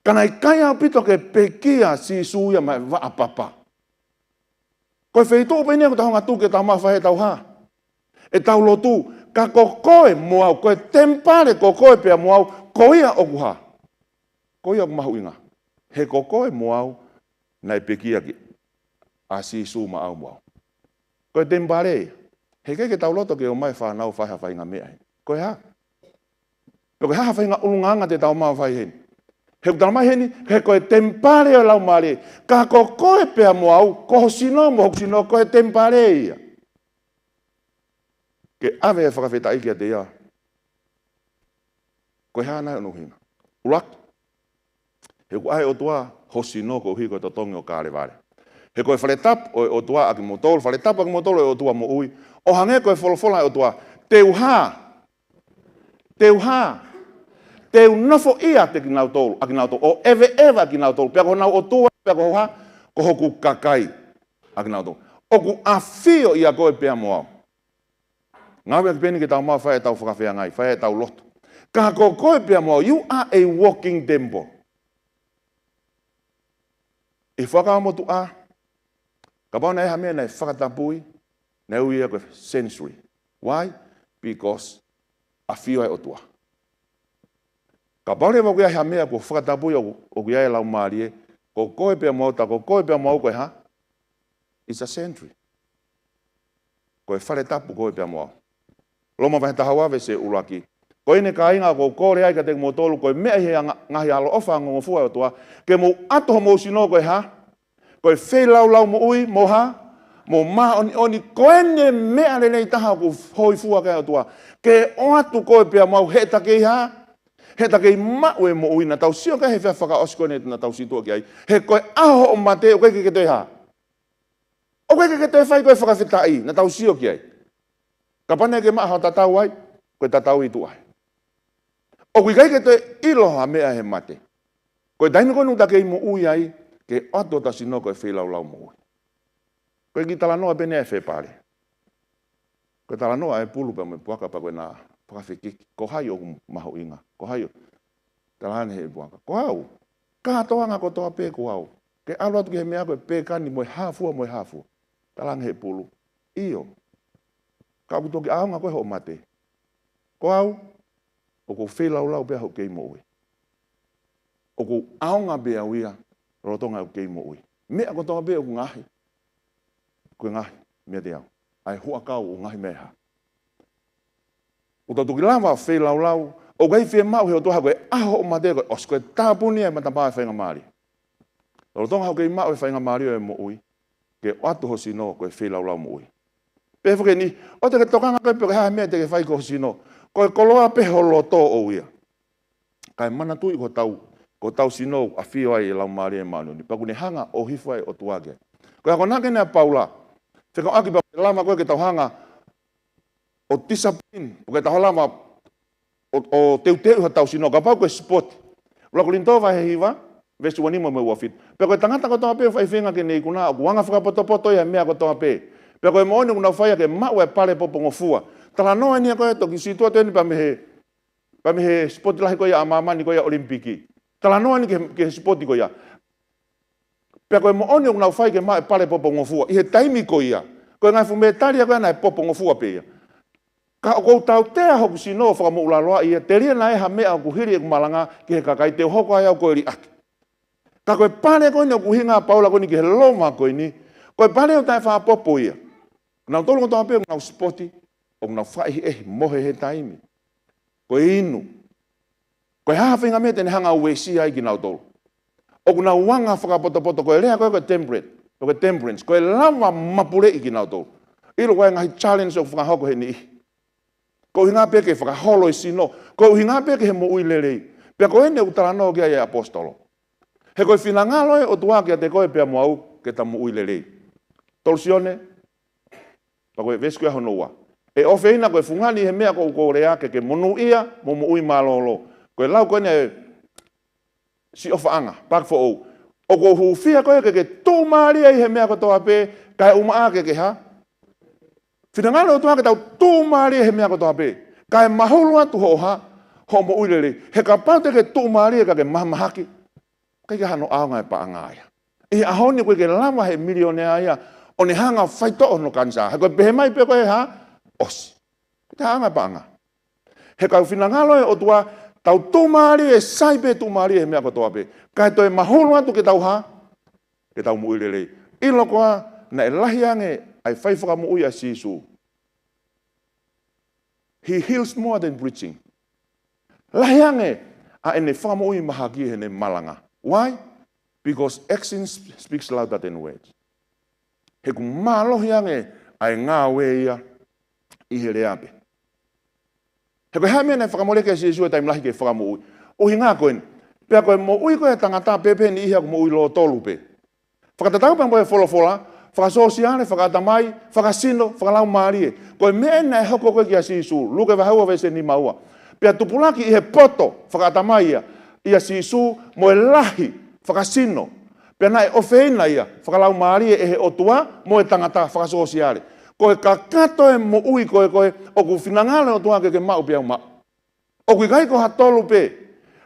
Ka naʻe ʻikai ʻaupito ke pekia ʻa Sīsū ia maʻa e vaʻa papa. Ko e feituʻu pē eni ʻoku tau hanga ʻo tuku ke tau maʻu fai ʻetau hā? ʻEtau lotu, ka ko koe mo au, ko e temipale ko koe pea mo au, ko ia ʻoku hā? Ko ia ʻoku mahuʻinga. He ko koe mo au, naʻe pekia ʻaki ʻa Sīsū maʻau mo au. Ko e temipale ia. He ʻikai ke tau loto ke ʻomai e fānau fai ha faʻahinga meʻa ia. Ko e hā? Pe ko e hā ha faʻahinga ʻulungaanga te tau maʻu fai heni. He ʻoku talamai heni, he ko e temipale ʻo e Laumālie. Ka ko koe pea mo au, ko ho sino mo hoku sino, ko e temipale ia. Ke ʻave e fakafetaʻi kiate ia. Ko e hā nai hono ʻuhinga? ʻUluaki. He ʻoku ʻa e ʻOtua ho sino koeʻuhi ko e totongi ʻo Kalevale. He ko e fale tapu ʻo e ʻOtua ʻakimoutolu, fale tapu ʻakimoutolu ʻo e ʻOtua moʻui. ʻO hangē ko e folofola ʻa e ʻOtua, te u hā? Te u hā? Te u nofoʻia ʻiate kinautolu, ʻa kinautolu, ʻo ʻeveʻeva ʻa kinautolu, pea ko honau ʻOtua, pea ko ho hā? Ko hoku kakai, ʻa kinautolu. ʻOku ʻafio ʻia koe pea mo au. Ngāueʻaki pē eni ke tau maʻu fai ʻetau fakafeangai, fai ʻetau lotu. Ka ko koe pea mo au, you are a walking temple. ʻI he Fuakava Motuʻa, kapau naʻe ʻi ai ha meʻa naʻe fakatapui, naʻe ui ia ko e sanctuary. Why? Because ʻafio ai e ʻOtua. Kapau leva ʻoku ʻi ai ha meʻa kuo fakatapui ʻoku, ʻoku ʻi ai e Laumālie, ko koe pea mo au, tā ko koe pea mo au ko e hā? It's a sanctuary. Ko e fale tapu koe pea mo au. Loma vahe taha ua veesi ʻuluaki. Ko eni kāinga ʻoku ou kole ai kiate kimoutolu, ko e meʻa ʻi he anga-, ngaahi ʻaloʻofa ongongofua ʻa e ʻOtua, ke mou ʻatu homou sino ko e hā? Ko e feilaulau moʻui, mo hā? Mo māʻoniʻoni, ko eni e meʻa lelei taha ʻoku hōifua ki ai e ʻOtua. Ke ʻoatu koe pea mo au heʻeta kei hā? Heʻeta kei maʻu e moʻui, naʻa tau sio ki ai he efiafi fakaʻosi ko eni naʻa tau situʻa ki ai. He ko e ʻaho hoʻo mate, ʻoku ʻikai ke ke toe hā? ʻOku ʻikai ke ke toe fai koe fakafetaʻi, naʻa tau sio ki ai. Kapau naʻe ʻikai ke maʻa haʻo tatau ai, ko e tatau ʻi tuʻa ai. ʻOku ʻikai ke toe ʻilo ha meʻa he mate. Ko e taimi ko eni ʻoku ta kei moʻui ai, ke ʻoatu hota sino ko e feilaulau moʻui. Ko e kiʻi talanoa pē eni ʻa e fepale. Ko e talanoa ʻa e pulu pea mo e puaka pea ko ʻena fakafekiki. Ko hai ʻoku mahuʻinga. Ko hai ʻoku talaange ʻe he puaka. Ko au. Kātoanga kotoa pē ko au. Ke ʻalu atu ki he meʻa ko e pēkani mo e hā fua mo e hā fua. Talaange ʻe he pulu. ʻIo. Ka ʻoku toki ʻaonga koe hoʻo mate. Ko au. ʻOku ou feilaulau pē ʻa hoʻo kei moʻui. ʻOku ou ʻaonga pē au ia. Lolotonga ʻeku kei moʻui. Meʻa kotoa pē ʻoku ngaohi. Ko e ngaohi meiate au. ʻA e huʻakau ʻoku ngaohi mei he hā? ʻOku tau toki lava feilaulau, ʻoku ʻikai fiemaʻu ʻe he ʻOtua ko e ʻaho hoʻo mate ko e ʻosi ko e tāpuni ʻa e matapā ʻo e faingamālie. Lolotonga hoʻo kei maʻu e faingamālie ʻo e moʻui, ke ʻoatu ho sino ko e feilaulau moʻui. Pehē foki eni, ʻoua te ke tokanga koe pe ko e hā e meʻa te ke fai ki ho sino. Ko e koloa pē ho loto ʻoʻou ia. Kae manatuʻi ko hotau, ko hotau sino ʻoku ʻafio ai e Laumālie Māʻoniʻoni. Pea ʻoku ne hanga ʻo hifo ai e ʻOtua ki ai. Ko e akonaki eni ʻa Paula. Fekauʻaki pea ʻoku lava ko ē ke tau hanga ʻo discipline, ʻoku tau lava ʻo, ʻo teuteuʻi hotau sino, kapau ko e sipoti. ʻUluaki Kolinitō vahe hiva, veesi ua nima mo e ua fitu. Pea ko e tangata kotoa pē ʻoku fai feinga ke ne ikuna, ʻoku anga fakapotopoto ia he meʻa kotoa pē. Pea ko e moʻoni ʻoku nau fai ia ke maʻu e pale popongofua. Talanoa eni ia ko ē toki situʻa atu eni pea mei he, pea mei he sipoti lahi ko ia ʻa māmani ko ia ʻOlimipiki. Talanoa eni ki he, ki he sipoti ko ia. Pea ko e moʻoni ʻoku nau fai ke maʻu e pale popongofua. ʻI he taimi ko ia, ko e ngaahi fuʻu mētali ia ko ē naʻe popongofua pē ia. Ka ʻoku ou tautea hoku sino ʻo fakamoʻulaloaʻi ia, telia naʻe ha meʻa ʻoku hili ʻeku malanga ki he kakai, te u hoko ai au ko e liʻaki. Ka ko e pale ko eni ʻoku ʻuhinga ʻa Paula ko eni ki he loma ko eni, ko e pale ʻoku taʻefakapopo ia. Nautolu kotoa pē ʻoku nau sipoti, ʻoku nau fakaʻehiʻehi, mohe he taimi. Ko e inu. Ko e hā ha faʻahinga meʻa te ne hanga ʻo uesia ai kinautolu. ʻOku nau anga fakapotopoto, ko e lea ko ē ko e temperate, ko e temperance, ko e lava mapuleʻi kinautolu. ʻIlo ko e ngaahi challenge ʻoku fakahoko he niʻihi. Ko e ʻuhinga pē ke fakaholo e sino, ko e ʻuhinga pē ke he moʻui lelei. Pea ko eni ʻoku talanoa ki ai e ʻaposetolo. He ko e finangalo ʻo e ʻOtua kiate koe pea mo au ke ta moʻui lelei. Tolu Sione, pea ko e veesi ko ia hono ua. ʻE ʻofeina koe fungani he meʻa ʻoku ou lea ke ke monūʻia mo moʻui mālōlō. Ko e lau ko eni ʻa e siʻofaʻanga, paaki foʻou. ʻOku ou hūfia koe ke ke tuʻumālie ʻi he meʻa kotoa pē, kae ʻumaʻā ke ke hā? Finangalo ʻOtua ke tau tuʻumālie he meʻa kotoa pē, kae mahulu atu hoʻo hā? Hoʻo moʻui lelei. He kapau te ke tuʻumālie ka ke mahamahaki, ʻikai ke hano ʻaonga e paʻanga ia. ʻI he ʻaho ni ʻoku ʻikai ke lava he milionea ia ʻo ne hanga faitoʻo hono kanisā. He ko e pehē mai pē ko e hā? ʻOsi. ʻIkai ke ʻaonga e paʻanga. He ko e finangalo ʻo e ʻOtua, tau tuʻumālie, sai pē tuʻumālie he meʻa kotoa pē, kae toe mahulu atu ke tau hā? Ke tau moʻui lelei. ʻIlo koā, naʻe lahi ange ʻa e fai fakamoʻui ʻa Sīsū. He heals more than preaching. Lahi ange ʻa ʻene fakamoʻui mahaki heʻene malanga. Why? Because action sp-, speaks louder than words. He ʻoku mālohi ange ʻa e ngāue ia ʻi he lea pē. He ko e hā e meʻa naʻe fakamoleki ai ʻe Sīsū e taimi lahi ke fakamoʻui? ʻUhinga ko eni. Pea ko e moʻui ko ē ʻa e tangata pē, pehē ʻe he niʻihi ʻoku moʻui lōtolu pē. Fakatatau pea mo e folofola, fakasōsiale, fakaʻatamai, fakasino, fakalaumālie. Ko e meʻa eni naʻe hoko ko ē kia Sīsū, Luke vahe ua veesi nima ua. Pea tupulaki ʻi he poto, fakaʻatamai ia, ʻia Sīsū mo e lahi, fakasino. Pea naʻe ʻofeina ia, fakalaumālie ʻe he ʻOtua mo e tangata, fakasōsiale. Ko e kakato e moʻui ko ē ko ē, ʻoku finangalo e ʻOtua ke ke maʻu pea u maʻu. ʻOku ʻikai ko ha tolu pē.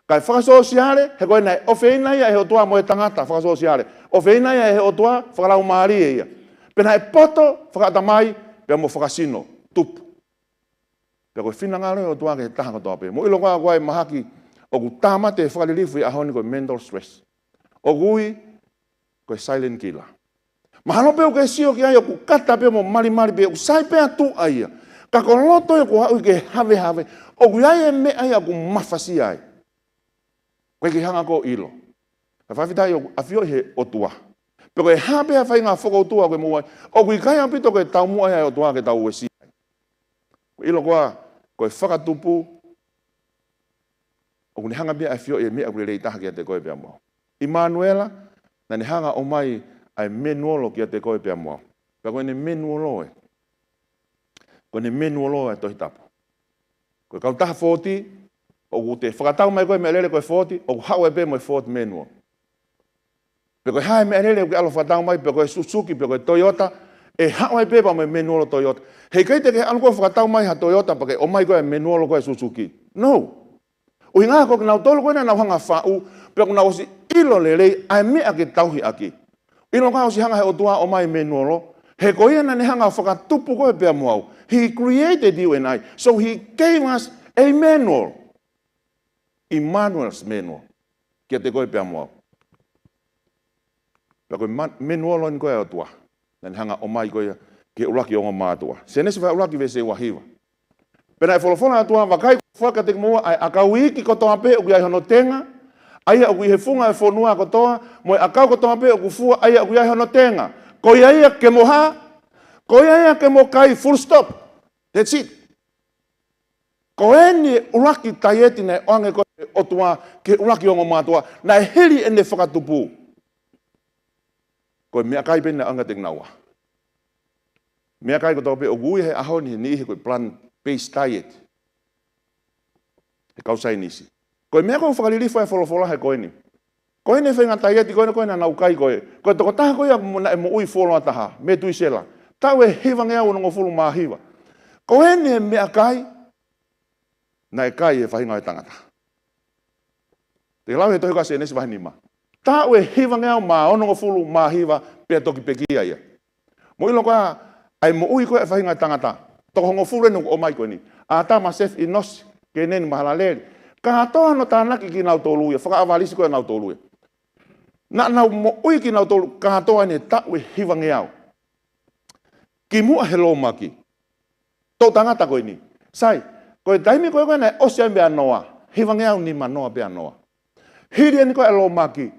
Kae fakasōsiale, he ko e naʻe ʻofeina ia ʻe he ʻOtua mo e tangata, fakasōsiale. ʻOfeina ia ʻe he ʻOtua, fakalaumālie ia. Pea naʻe poto, fakaʻatamai, pea mo fakasino, tupu. Pea ko e finangalo e ʻOtua ki he taha kotoa pē. Mou ʻilo koā ko e mahaki ʻoku tāmate fakalilifu ʻi he ʻaho ni ko e mental stress. ʻOku ui ko e silent killer. Mahalo pē ʻoku ke sio ki ai ʻoku kata pē mo malimali pē, ʻoku sai pē ʻa tuʻa ia. Ka ko e loto ia ʻoku haʻu ia ke havehave. ʻOku ʻi ai e meʻa ia ʻoku mafasia ai. ʻOku ʻikai ke hanga ʻo ʻilo. Ka fakafetaʻi ʻoku ʻafioʻi ʻe he ʻOtua. Pea ko e hā pē ha faʻahinga fokoutua ʻoku ke moʻua ai, ʻoku ʻikai ʻaupito ko e taumuʻa ia ʻa e ʻOtua ke tau uesia ai. ʻIlo koā, ko e fakatupu, ʻoku ne hanga pē ʻo ʻafioʻi e meʻa ʻoku lelei taha kiate koe pea mo au. ʻImanuela, naʻa ne hanga ʻo ʻomai ʻa e menuolo kiate koe pea mo au. Pea ko ʻene menuolo ē. Ko ʻene menuolo ʻa e Tohi Tapu. Ko e kautaha Ford, ʻoku te fakatau mai ko e meʻalele ko e Ford, ʻoku haʻu ai pē mo e Ford manual. Pe ko e hā e meʻalele ʻoku ke ʻalu ʻo fakatau mai, pe ko e Suzuki, pe ko e Toyota, ʻe haʻu ai pē pea mo e menuolo Toyota. Heʻikai te ke ʻalu koe ʻo fakatau mai ha Toyota pea ke ʻomai ko e menuolo ko e Suzuki. No. ʻUhinga ko kinautolu ko ē naʻa nau hanga ʻo faʻu, pea ʻoku nau ʻosi ʻilo lelei ʻa e meʻa ke tauhi ʻaki. ʻIlo ka ʻosi hanga ʻe he ʻOtua ʻo ʻomai menuolo, he ko ia naʻa ne hanga ʻo fakatupu koe pea mo au. He created you and I. So he gave us a manual. Emmanuel's manual. Kiate koe pea mo au. Pea ko e ma-, menuolo eni ko ē ʻa e ʻOtua. Naʻa ne hanga ʻo ʻomai ko ia ki he ʻuluaki ongo mātuʻa. Sēnesi vahe ʻuluaki veesi ua hiva. Pea naʻe folofola ʻa e ʻOtua, vakai, ʻoku ou foaki kiate kimoua ʻa e ʻakau iiki kotoa pē ʻoku ʻi ai hono tenga, ʻa ia ʻoku ʻi he funga ʻo e fonua kotoa, mo e ʻakau kotoa pē ʻoku fua, ʻa ia ʻoku ʻi ai hono tenga. Ko ia ia ke mo hā, ko ia ia ke mo kai, full stop. That's it. Ko eni e ʻuluaki taieti naʻe ʻoange ko ē ʻe he ʻOtua ki he ʻuluaki ongo mātuʻa, naʻe hili ʻene fakatupu. Ko e meʻakai pē naʻe ʻoange kiate kinaua. Meʻakai kotoa pē ʻoku ui he ʻaho ni he niʻihi ko e plant-based diet. He kau saienisi. Ko e meʻa ʻoku fakalilifu ai e folofola he ko eni. Ko eni e faʻahinga taieti ko eni ko ē naʻa nau kai ko ē. Ko e tokotaha ko ia mo-, naʻe moʻui fuoloa taha, Metuisela. Taʻu ʻe hivangeau onongofulu mā hiva. Ko eni e meʻakai naʻe kai ʻe he faʻahinga ʻo e tangata. Te lau he tohi ko ia Sēnesi vahe nima. Taʻu ʻe hivangeau mā onongofulu mā hiva pea toki pekia ia. Mou ʻilo ko ia ʻa e moʻui ko ia ʻa e faʻahinga ʻo e tangata. Toko hongofulu eni ʻoku ʻomai ko eni. ʻĀtama, Seti, ʻĪnosi, Kēnani, Mahalaleli. Kātoa hono tānaki kinautolu ia, fakaʻavalisi ko ia ʻa kinautolu ia. Naʻa nau moʻui kinautolu kātoa eni he taʻu ʻe hivangeau. Kimuʻa he lōmaki. Toʻu tangata ko eni. Sai, ko e taimi ko ē ko ē naʻe ʻosi ai meia Noa. Hivangeau nima Noa pea Noa. Hili eni ko ē ʻa e lōmaki.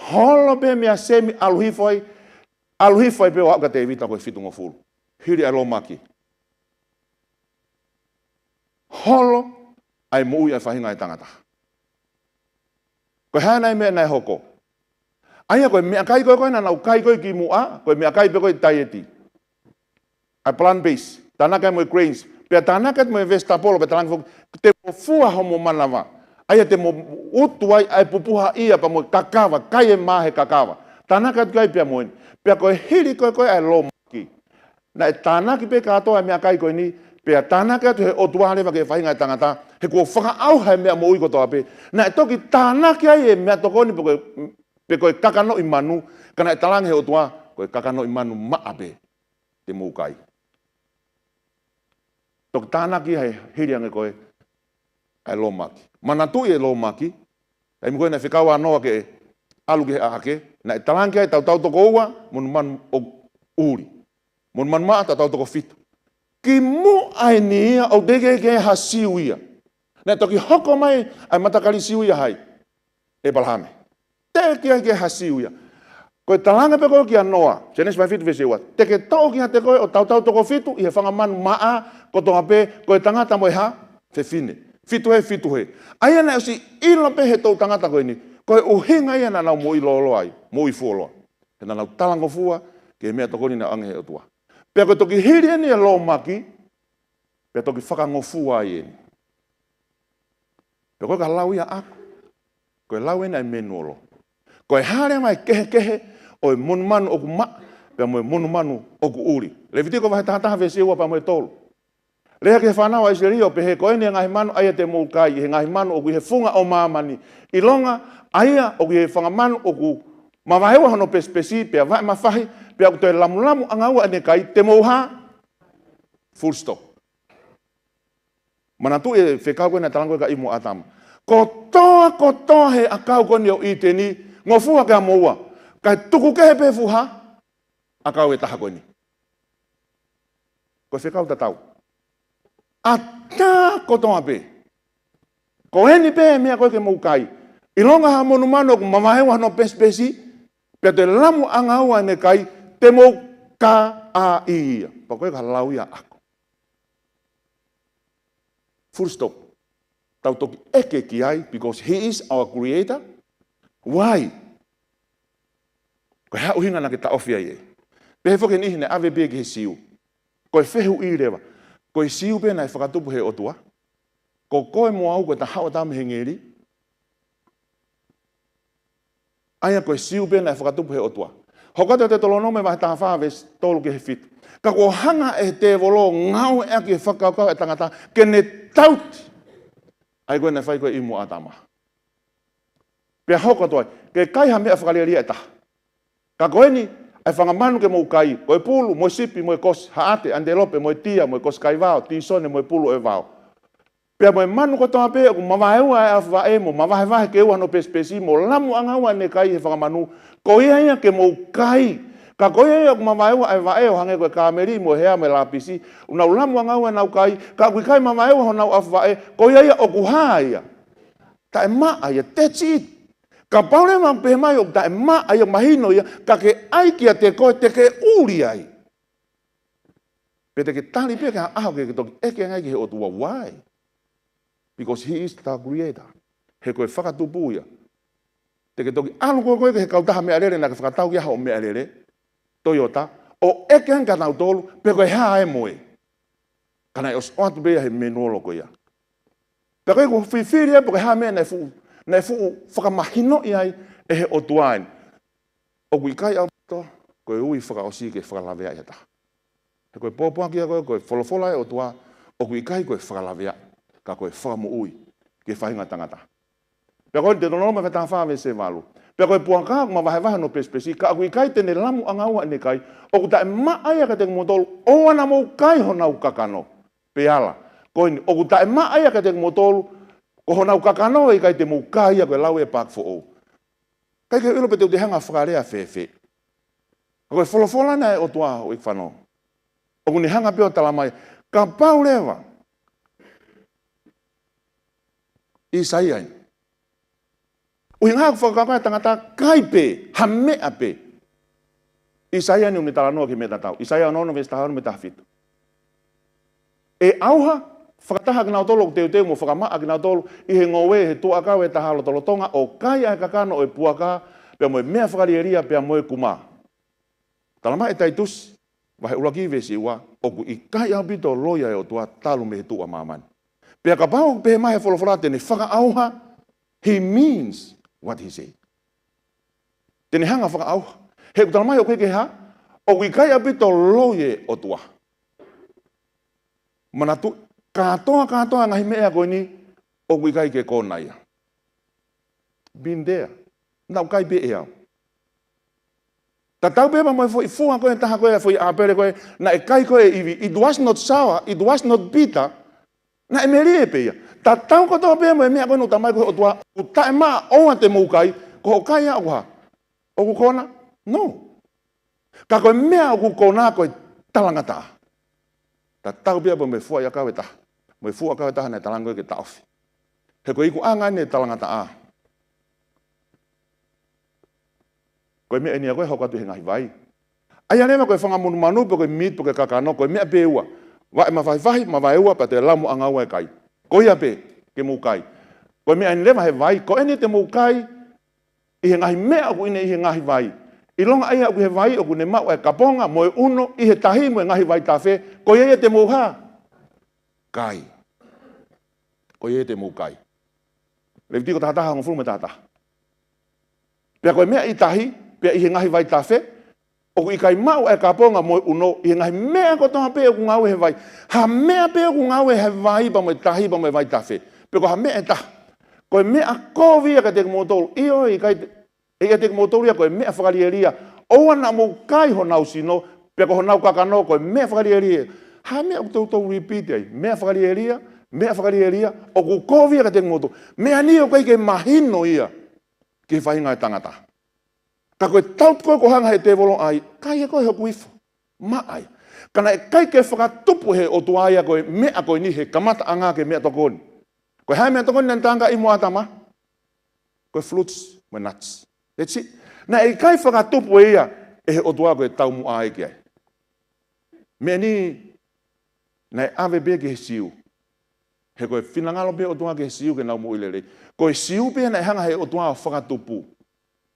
Holo pē meia Semi ʻalu hifo ai. ʻAlu hifo ai pē ʻo aʻu kia Tēvita ko e fitungofulu. Hili ʻa e lōmaki. Holo ʻa e moʻui ʻa e faʻahinga ʻo e tangata. Ko e hā nai e meʻa naʻe hoko? ʻA ia ko e meʻakai ko ē ko ē naʻa nau kai ko ē kimuʻa, ko e meʻakai pē ko ē taieti. ʻA e plant base, tānaki ai mo e grains. Pea tānaki atu mo e vegetable, pea tānaki foki, te mo fua homo manava. ʻA ia te mo utu ai ʻa e pupuha ia pea mo e kakava, kai e mā he kakava. Tānaki atu ki ai pea mo eni. Pea ko e hili ko ē ko ē ʻa e lōmaki. Naʻe tānaki pē kātoa e meʻakai ko eni, pea tānaki atu he ʻOtua leva ki he faʻahinga ʻo e tangata, he kuo fakaʻauha e meʻa moʻui kotoa pē. Naʻe toki tānaki ai e meʻatokoni pe ko e, pe ko e kakanoʻi manu, ka naʻe talaange he ʻOtua, ko e kakanoʻi manu maʻa pē te mou kai. Toki tānaki he hili ange ko ē ʻa e lōmaki. Manatuʻi e lōmaki, taimi ko ē naʻe fekau ai ʻa Noa ke ʻalu ki he ʻaʻake, naʻe talaange ai tautau toko ua, monumanu ʻoku ʻuli. Monumanu maʻa tautau toko fitu. Kimuʻa eni ia ʻoku teʻeki ke ha Siu ia. Naʻe toki hoko mai ʻa e matakali Siu ia hai? ʻĒpalahame. Teʻeki ai ke ha Siu ia. Ko e talaange pē ko ē kia Noa, Sēnesi vahe fitu veesi ua. Te ke toʻo kiate koe ʻo tautau toko fitu ʻi he fanga manu maʻa kotoa pē, ko e tangata mo e hā? Fefine. Fitu hē, fitu hē. ʻA ia naʻe ʻosi ʻilo pē he toʻu tangata ko eni, ko e ʻuhinga ia naʻa nau moʻui lōloa ai, moʻui fuoloa. He naʻa nau talangofua ki he meʻatokoni naʻe ʻoange he ʻOtua. Pea ko e toki hili eni e lōmaki, pea toki fakangofua ai eni. Pea ko e ka lau ia ʻaku, ko e lau ena ʻa e menuolo. Ko e hā leva e kehekehe ʻo e monumanu ʻoku maʻa, pea mo e monumanu ʻoku ʻuli? Levitiko vahe taha taha veesi ua pea mo e tolu. Lea ki he fānau ʻa ʻIsileli ʻo pehē, ko eni e ngaahi manu ʻa ia te mou kai, ʻi he ngaahi manu ʻoku ʻi he funga ʻo māmani. ʻIlonga ʻa ia ʻoku ʻi he fanga manu ʻoku mavaeua hono pesipesi, pea vaʻe mafahi, pea ʻoku toe lamulamu ʻanga ua ʻene kai, te mou hā? Full stop. Manatuʻi e fekau ko ē naʻe talaange ko ē kia ʻIvi mo ʻĀtama. Kotoa, kotoa he ʻakau ko eni ʻo ʻĪteni, ngofua ke a moua. Kae tuku kehe pē fuʻu hā? ʻAkau ʻe taha ko eni. Ko e fekau tatau. ʻAtā kotoa pē. Ko eni pē meʻa ko ē ke mou kai. ʻIlonga ha monumanu ʻoku mavaeua hono pesipesi, pea toe lamu ʻanga ua ʻene kai, te mou ka a ia. Pea ko e ka lau ia ʻaku. Full stop. Tau toki ʻeke ki ai, because he is our creator. Why? Ko e hā ʻuhinga naʻa ke taʻofi ai ē? Pehē foki e niʻihi naʻe ʻave pē ki he Siu. Ko e fehuʻi leva. Ko e Siu pē naʻe fakatupu he ʻOtua? Ko koe mo au ko e taha ʻo tama he ngeli? ʻA ia ko e Siu pē naʻe fakatupu he ʻOtua. Hoko atu ʻa Teutalonome vahe taha fā veesi tolu ki he fitu. Ka kuo hanga ʻe he tēvolo ʻo ngāueʻaki e fakakaukau ʻa e tangata ke ne tauti. ʻA ia ko ē naʻe fai ko ē ʻe ʻIvi mo ʻĀtama. Pea hoko atu ai, ke kai ha meʻa fakalielia ʻe taha. Ka ko eni, ʻa e fanga manu ke mou kai, ko e pulu, mo e sipi, mo e kosi, haʻate, ʻanitelope, mo e tia, mo e kosi kaivao, tīsone, mo e pulu ʻo e vao. Pea mo e manu kotoa pē ʻoku mavaeua ʻa e ʻafu vaʻe, mo mavahevahe ke ua hono pesipesi, mo lamu ʻanga ua ʻene kai he fanga manu, ko ia ia ke mou kai. Ka ko ia ia ʻoku mavaeua ʻa e vaʻe ʻo hangē ko e kāmeli, mo e hea, mo e lāpisi, ʻoku nau lamu ʻanga ua ʻenau kai, ka ʻoku ʻikai mavaeua honau ʻafu vaʻe, ko ia ia ʻoku hā ia? Taʻemaʻa ia, that's it. Kapau leva ʻoku pehē mai ʻoku taʻemaʻa ia, mahino ia, ka ke ʻai kiate koe te ke ʻuli ai. Pe te ke tali pē ki ha ʻaho ke ke toki ʻeke ange ai ki he ʻOtua, why? Because he is the creator. He ko e fakatupu ia. Te ke toki ʻalu ko ē koe ki he kautaha meʻalele naʻa ke fakatau ki ai hoʻo meʻalele, Toyota, ʻo ʻeke ange kia nautolu, pe ko e hā e moe. Ka naʻe ʻosi ʻoatu pē ia he menuolo ko ia. Pea ko e ko e fifili ia pe ko e hā meʻa naʻe fuʻu, naʻe fuʻu fakamahinoʻi ai ʻe he ʻOtua eni. ʻOku ʻikai ʻaupito, ko e ui fakaʻosi ke fakalaveaʻi ha taha. He ko e pōpoaki ia ko ē, ko e folofola ʻa e ʻOtua, ʻoku ʻikai ko e fakalaveaʻi, ka ko e fakamoʻui ki he faʻahinga tangata. Pea ko e Teutalōnome vahe taha fā veesi valu. Pea ko e puaka ʻoku ma vahevahe hono pesipesi, ka ʻoku ʻikai te ne lamuʻanga ua ʻene kai, ʻoku taʻemaʻa ia kiate kimoutolu, ʻoua naʻa mou kai honau kakano. Pe ala. Ko eni, ʻoku taʻemaʻa ia kiate kimoutolu, ko honau kakano ʻe ʻikai te mou kai ia, ko e lau ʻa e paaki foʻou. ʻIkai ke u ʻilo pe te u toe hanga fakalea fēfē. Ka ko e folofola ena ʻa e ʻOtua, ʻoku fanongo. ʻOku ne hanga pē ʻo talamai. Kapau leva ʻIsaia eni. ʻUhinga ʻoku fakakaukau e tangata kai pē, ha meʻa pē. ʻIsaia eni ʻoku ne talanoa ki he meʻa tatau. ʻIsaia ono ono veesi taha ono mo e taha fitu. ʻE ʻauha fakataha kinautolu ʻoku teuteu mo fakamaʻa kinautolu ʻi he ngoue he tuʻuakau ʻe taha lotolotonga ʻo kai ʻa e kakano ʻo e puaka pea mo e meʻa fakalielia pea mo e kumā. Talamai ʻe Taitusi, vahe ʻuluaki veesi ua, ʻoku ʻikai ʻaupito loi ʻa e ʻOtua talu mei he tuʻu ʻa māmani. Pea kapau ʻoku pehē mai he folofola te ne fakaʻauha, he means what he say. Te ne hanga fakaʻauha. He ʻoku talamai ʻoku ʻikai ke hā, ʻoku ʻikai ʻaupito loi e ʻOtua. Manatu, kātoa, kātoa ngaahi meʻa ko eni, ʻoku ʻikai ke kona ia. Been there. Naʻa ku kai pē ʻe au. Tatau pē pea mo e foʻi fua ko ē, taha ko ē, foʻi ʻāpele ko ē, naʻe kai ko ē ʻe ʻIvi. It was not sour, it was not bitter. Naʻe melie pē ia. Tatau kotoa pē mo e meʻa ko ē naʻe talamai ko ē ʻe he ʻOtua, ʻoku taʻemaʻa ʻoua te mou kai, ko hoʻo kai ia ʻoku hā? ʻOku kona? No. Ka ko e meʻa ʻoku kona ko e talangataʻa. Tatau pē pea mo e fua ʻakau ʻe taha. Mo e fua ʻakau ʻe taha naʻe talaange ko ē ke taʻofi. He ko e ikuʻanga eni e talangataʻa. Ko e meʻa eni ia ko ē hoko atu he ngaahi vai. ʻA ia leva ko e fanga monumanu pe ko e meat pe ko e kakano, ko e meʻa pē ʻe ua. Vaʻe mafahifahi, mavaeua, pea toe lamuʻanga ua e kai. Ko ia pē, ke mou kai. Ko e meʻa eni leva he vai, ko eni te mou kai, ʻi he ngaahi meʻa ʻoku ʻi he ngaahi vai. ʻIlonga ʻa ia ʻoku ʻi he vai, ʻoku ne maʻu ʻa e kaponga, mo e ʻuno, ʻi he tahi, mo e ngaahi vaitafe, ko ia ia te mou hā? Kai. Ko ia ia te mou kai. Levitiko taha taha hongofulu mo e taha taha. Pea ko e meʻa ʻi tahi, pea ʻi he ngaahi vaitafe, ʻoku ʻikai maʻu ʻa e kaponga mo e ʻuno, ʻi he ngaahi meʻa kotoa pē ʻoku ngāue he vai. Ha meʻa pē ʻoku ngāue he vai pea mo e tahi pea mo e vaitafe. Pe ko ha meʻa ʻe taha. Ko e meʻa kovi ia kiate kimoutolu. ʻIo, ʻikai te, ʻe ʻiate kimoutolu ia ko e meʻa fakalielia. ʻOua naʻa mou kai honau sino, pea ko honau kakano ko e meʻa fakalielia. Ha meʻa ʻoku toutou repeat ai. Meʻa fakalielia, meʻa fakalielia, ʻoku kovi ia kiate kimoutolu. Meʻa ni ʻoku ʻikai ke mahino ia ki he faʻahinga ʻo e tangata. Ka ko e tautu ko ē ʻoku hanga he tēvolo ai, kai ʻe koe hoku ifo. Maʻa ia. Ka naʻe ʻikai ke fakatupu he ʻOtua ia ko e meʻa ko eni he kamataʻanga ki he meʻatokoni. Ko e hā e meʻatokoni naʻe tangaʻi mo ʻĀtama? Ko e fruits, mo e nuts. That's it. Naʻe ʻikai fakatupu ʻe ia ʻe he ʻOtua ko e taumuʻa ia ki ai. Meʻa ni naʻe ʻave pē ki he Siu. He ko e finangalo pē ʻOtua ki he Siu ke nau moʻui lelei. Ko e Siu pē naʻe hanga he ʻOtua ʻo fakatupu.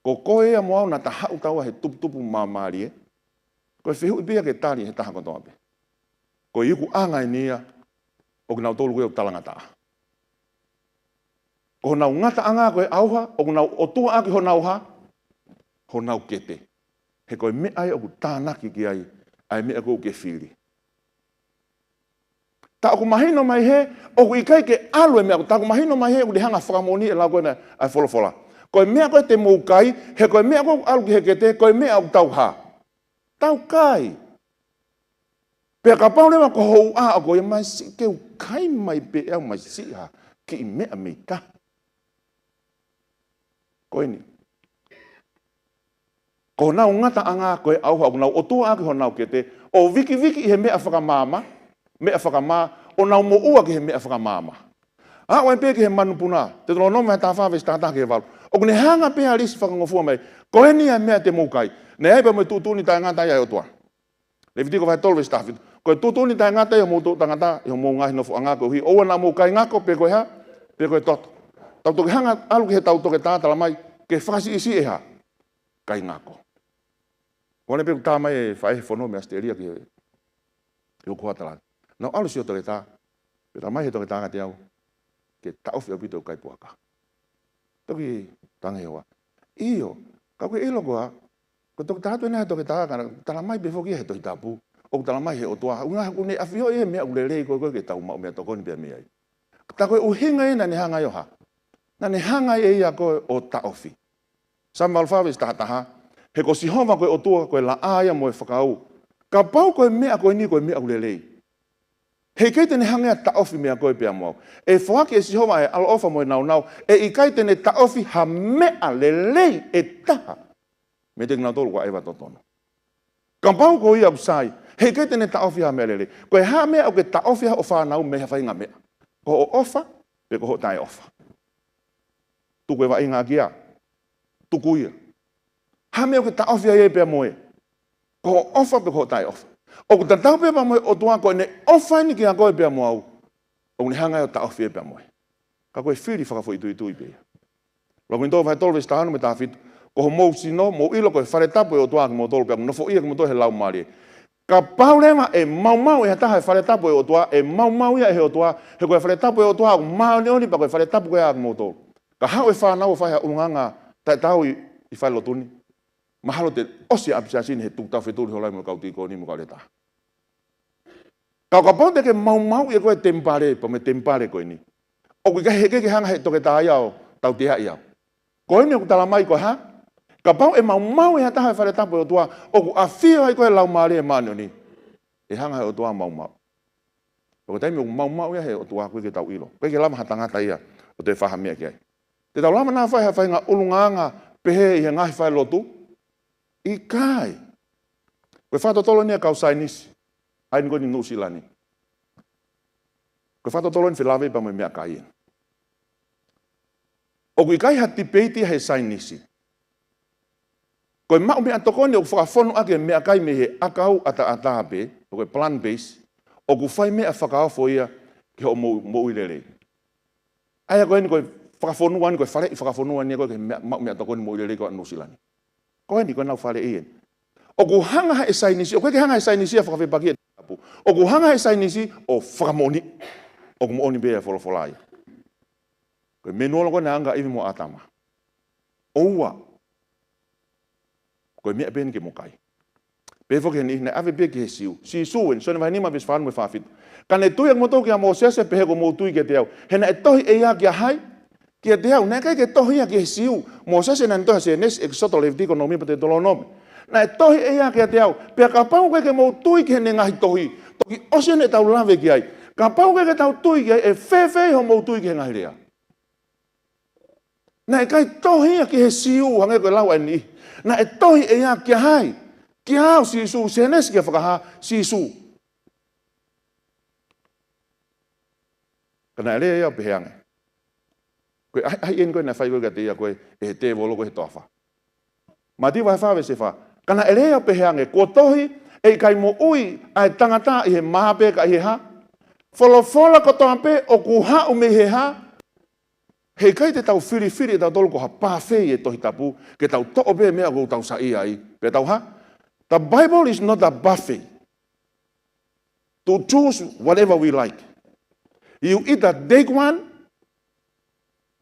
Ko koe ia mo au naʻa ta haʻu taua he tuputupu māmālie. Ko e fehuʻi pē ia ke tali he taha kotoa pē. Ko e ikuʻanga eni ia ʻo kinautolu ko ē ʻoku talangataʻa. Ko honau ngataʻanga ko e ʻauha, ʻoku nau ʻotuaʻaki honau hā? Honau kete. He ko e meʻa ia ʻoku tānaki ki ai ʻa e meʻa ko ē ʻoku ke fili. Tā ʻoku mahino mai hē, ʻoku ʻikai ke ʻalu e meʻa, tā ʻoku mahino mai hē, ʻoku ne hanga fakamoʻoni e lau ko ena ʻa e folofola. Ko e meʻa ko ē te mou kai, he ko e meʻa ko ē ʻoku ʻalu ki he kete, ko e meʻa ʻoku tau hā? Tau kai. Pea kapau leva ko hoʻo ʻā ʻo ko ia mai siʻi ke u kai mai pē au mai siʻi ha kiʻi meʻa mei tahi. Ko eni. Ko honau ngataʻanga ko e ʻauha ʻoku nau ʻotuaʻaki honau kete, ʻo vikiviki ʻi he meʻa fakamaama, meʻa fakamā, ʻo nau moʻua ki he meʻa fakamaama. Aʻu ai pē ki he manupuna, Teutalōnome vahe taha fā veesi taha taha ki he valu. ʻOku ne hanga pē ʻo lisi fakangofua mai, ko eni ʻa e meʻa te mou kai. Naʻe ʻi ai pē mo e tuʻutuʻuni taʻengata ia ʻa e ʻOtua. Levitiko vahe tolu veesi taha fitu. Ko e tuʻutuʻuni taʻengata ʻi hoʻomou toʻu tangata, ʻi hoʻomou ngaahi nofoʻanga koeʻuhi, ʻoua naʻa mou kai ngako pe ko e hā, pe ko e toto. Tau toki hanga ʻalu ki heʻetau toketā talamai, ke fakasiʻisiʻi e hā, kai ngako. Ko ʻene pē ʻoku tā mai e faʻē he fono mei ʻAositelēlia ki he, ki hoku hoa tala. Naʻa ku ʻalu siʻo toketā, pea talamai he toketā kiate au, ke taʻofi ʻaupito ʻeku kai puaka. Toki tangi hoa. ʻIo, ka ʻoku ke ʻilo koā, ko e toketā atu ena he toketā, ka naʻe talamai pē foki he Tohi Tapu, ʻoku tala mai he ʻOtua, ʻuhinga ʻoku ne ʻafioʻi e meʻa ʻoku lelei ko ē ke tau maʻu meʻatokoni pea mei ai. Tā ko e ʻuhinga ia naʻa ne hanga ai ʻo hā? Naʻa ne hanga ai ʻe ia ko ē ʻo taʻofi. Saame valu fā veesi taha taha, he ko Sihova ko e ʻOtua ko e laʻā ia mo e fakaū. Kapau ko e meʻa ko eni ko e meʻa ʻoku lelei, heʻikai te ne hanga ʻo taʻofi meʻa ko ē pea mo au. ʻE foaki ʻe Sihova ʻa e ʻaloʻofa mo e nāunau, ʻe ʻikai te ne taʻofi ha meʻa lelei ʻe taha meiate kinautolu ʻoku ʻaʻeva totonu. Kapau ko ia ʻoku sai, heʻikai te ne taʻofi ha meʻa lelei. Ko e hā e meʻa ʻoku ke taʻofi ai hoʻo fānau mei ha faʻahinga meʻa? Ko hoʻo ʻofa pe ko hoʻo taʻeʻofa? Tuku e vaʻinga ki ai. Tuku ia. Hā e meʻa ʻoku ke taʻofi ai ia pea mo ia? Ko hoʻo ʻofa pe ko hoʻo taʻeʻofa? ʻOku tatau pē pea mo e ʻOtua, ko ʻene ʻofa eni kiate koe pea mo au, ʻoku ne hanga ai ʻo taʻofi ia pea mo ia. Ka ko e fili fakafoʻituitui pē ia. Ua Kolinitō vahe tolu veesi taha ono mo e taha fitu. Ko homou sino, mou ʻilo ko e fale tapu ʻo e ʻOtua ʻa kimoutolu, pea ʻoku nofoʻia kimoutolu ʻe he Laumālie. Kapau leva ʻe maumau ʻe ha taha e fale tapu ʻo e ʻOtua, ʻe maumau ia ʻe he ʻOtua, he ko e fale tapu ʻo e ʻOtua ʻoku māʻoniʻoni, pea ko e fale tapu ko ia ʻa kimoutolu. Ka haʻu e fānau ʻo fai ha ʻulungaanga taʻetaau ʻi, ʻi falelotu ni, mahalo te ʻosi ʻa e ʻapisiasi ni he tukutaha fetuli holo ai mo e kau tīkoni mo e kau leta. Ka ʻo kapau te ke maumauʻi ʻe koe e temipale, pea mo e temipale ko eni, ʻoku ʻikai, heʻikai ke hanga ʻe he toketā ia ʻo tauteaʻi au. Ko eni ʻoku tala mai ko e hā? Kapau ʻe maumau ʻe ha taha e fale tapu ʻo e ʻOtua, ʻoku ʻafio ai ko ē e Laumālie Māʻoniʻoni, ʻe hanga ʻe he ʻOtua ʻo maumau. Pea ko e taimi ʻoku maumau ia ʻe he ʻOtua, ʻoku ʻikai ke tau ʻilo. ʻOku ʻikai ke lava ha tangata ia ʻo toe fai ha meʻa ki ai. Te tau lava nai ʻo fai ha faʻahinga ʻulungaanga pehē ʻi he ngaahi falelotu? ʻIkai. Ko e fakatotolo eni ʻa e kau saienisi ʻa eni ko eni ʻi Nuʻusila ni. Ko e fakatotolo eni felāveʻi pea mo e meʻakai eni. ʻOku ʻikai ha tipeiti ia he saienisi. Ko e maʻu meʻatokoni ʻoku fakafonu ʻaki e meʻakai mei he ʻakau ʻataʻatā pē, ko e plant base, ʻoku fai meʻa fakaofo ia ki hoʻo mo-, moʻui lelei. ʻA ia ko eni ko e fakafonua ni, ko e faleʻi fakafonua ni ko ē ki he meʻa, maʻu meʻatokoni moʻui lelei ko ē ʻa Nuʻusila ni. Ko eni ko ʻenau faleʻi eni. ʻOku hanga ʻe he saienisi, ʻoku ʻikai ke hanga ʻe he saienisi ʻo fakafepaki e tapu. ʻOku hanga ʻe he saienisi ʻo fakamoʻoni. ʻOku moʻoni pē ʻa e folofola ia. Ko e menuola ko ē naʻe ʻaonga kia ʻIvi mo ʻĀtama. ʻOua. Ko e meʻa pē eni ke mo kai. Pehē foki eni, naʻe ʻave pē ki he Siu. Sīsū eni, Sione vahe nima veesi fā ono mo e fā fitu. Ka ne tui ʻa kimoutolu kia Mōsese, pehē kuo mou tui kiate au. He naʻe tohi ʻe ia kia hai? Kiate au. Naʻe ʻikai ke tohi ia ki he Siu. Mōsese naʻa ne tohi ʻa Sēnesi, ʻEkisoto, Levitiko, Nōmipa, Teutalōnome. Naʻe tohi ʻe ia kiate au. Pea kapau ʻoku ʻikai ke mou tui ki heʻene ngaahi tohi, toki ʻosi eni ʻetau lave ki ai. Kapau ʻoku ʻikai ke tau tui ki ai, ʻe fēfē homou tui ki he ngaahi lea? Naʻe ʻikai tohi ia ki he Siu, hangē ko e lau ʻa e niʻihi. Naʻe tohi ʻe ia kia hai? Kia au, Sīsū. Sēnesi kia Fakahā, Sīsū. Ka naʻe lea ia ʻo pehē ange. Ko e ʻahiʻahi eni ko ē naʻe fai ko ē kiate ia ko ē ʻe he tēvolo ko ē he toafa. Mātiu vahe fā veesi fā. Ka naʻe lea ʻo pehē ange, kuo tohi, ʻe ʻikai moʻui ʻa e tangata ʻi he mā pē ka ʻi he hā? Folofola kotoa pē ʻoku haʻu mei he hā? Heʻikai te tau filifili ʻe tautolu ko ha pāfei e Tohi Tapu, ke tau toʻo pē meʻa ʻoku tau saiʻia ai, pea tau hā? The Bible is not a buffet to choose whatever we like. You either take one,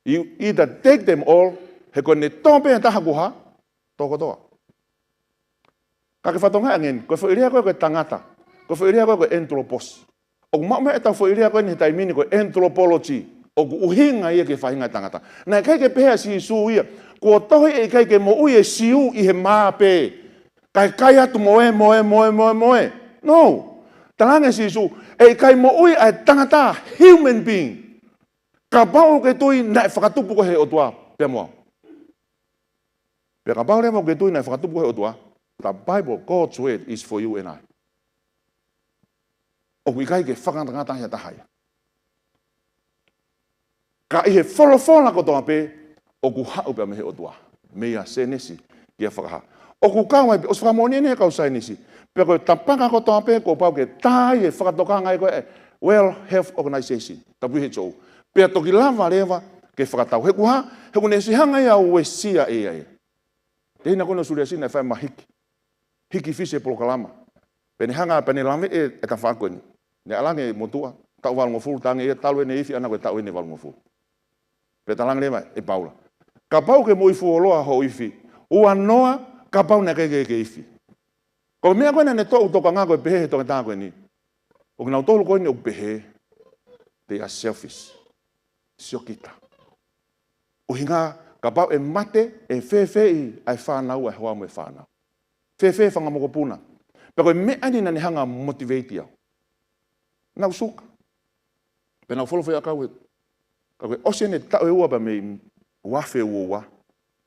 you either take them all, he ko ʻene tō pē ha taha kuo hā? Tō kotoa. Ka ke fakatokangaʻi ange eni, ko e foʻi lea ko ē ko e tangata, ko e foʻi lea ko ē ko e anthropos. ʻOku maʻu mai ʻetau foʻi lea ko eni he taimi ni ko e anthropology. ʻOku ʻuhinga ia ki he faʻahinga ʻo e tangata. Naʻe ʻikai ke pehē ʻe Sīsū ia, kuo tohi ʻe ʻikai ke moʻui e Siu ʻi he mā pē, kae kai atu mo ē, mo ē, mo ē, mo ē, mo ē. No. Talaange ʻe Sīsū, ʻe ʻikai moʻui ʻa e tangata, human being, kapau ʻoku ke tui naʻe fakatupu koe ʻe he ʻOtua pea mo au. Pea kapau leva ʻoku ke tui naʻe fakatupu koe ʻe he ʻOtua, the Bible, God's word, is for you and I. ʻOku ʻikai ke fakangatangata ʻe ha taha ia. Ka ʻi he folofola kotoa pē, ʻoku haʻu pē ia mei he ʻOtua. Mei he Sēnesi kia Fakahā. ʻOku kau ai pē, ʻosi fakamoʻoni eni ʻe he kau saienisi. Pea ko e tapaka kotoa pē, kuo pau ke tā ʻi he fakatokanga ia ko ē ʻa e World Health Organization, W H O. Pea toki lava leva ke fakatau. He ko e hā? He ʻoku ne ʻosi hanga ia ʻo uesia ʻe ia ia. Tehina ko ē ʻo Suliasi naʻe fai mahiki. Hiki fisi e polokalama. Pea ne hanga, pea ne laveʻi e, e tafaʻaki ko eni. Ne ʻalu ange e motuʻa, taʻu valungofulu, talaange ia talu ʻene ifi, ʻalu ange ko e taʻu ʻe valungofulu. Pea talaange leva ʻe Paula, kapau ʻoku ke moʻui fuoloa hoʻo ifi, ua noa kapau naʻe ʻikai ke ke ifi. Ko e meʻa ko ē naʻa ne toʻo tokanga ko ē pehē he toketā ko eni. ʻO kinautolu ko eni ʻoku pehē, they are selfish. Siokita. ʻUhinga, kapau ʻe mate, ʻe fēfē ʻa e fānau, ʻa e hoa mo e fānau. Fēfē fanga mokopuna. Pea ko e meʻa eni naʻa ne hanga motivate au. Naʻa ku suka. Pea naʻa ku folofola ʻa kau e, ka ko e ʻosi eni taʻu ʻe ua pea mei ua afe ua ua,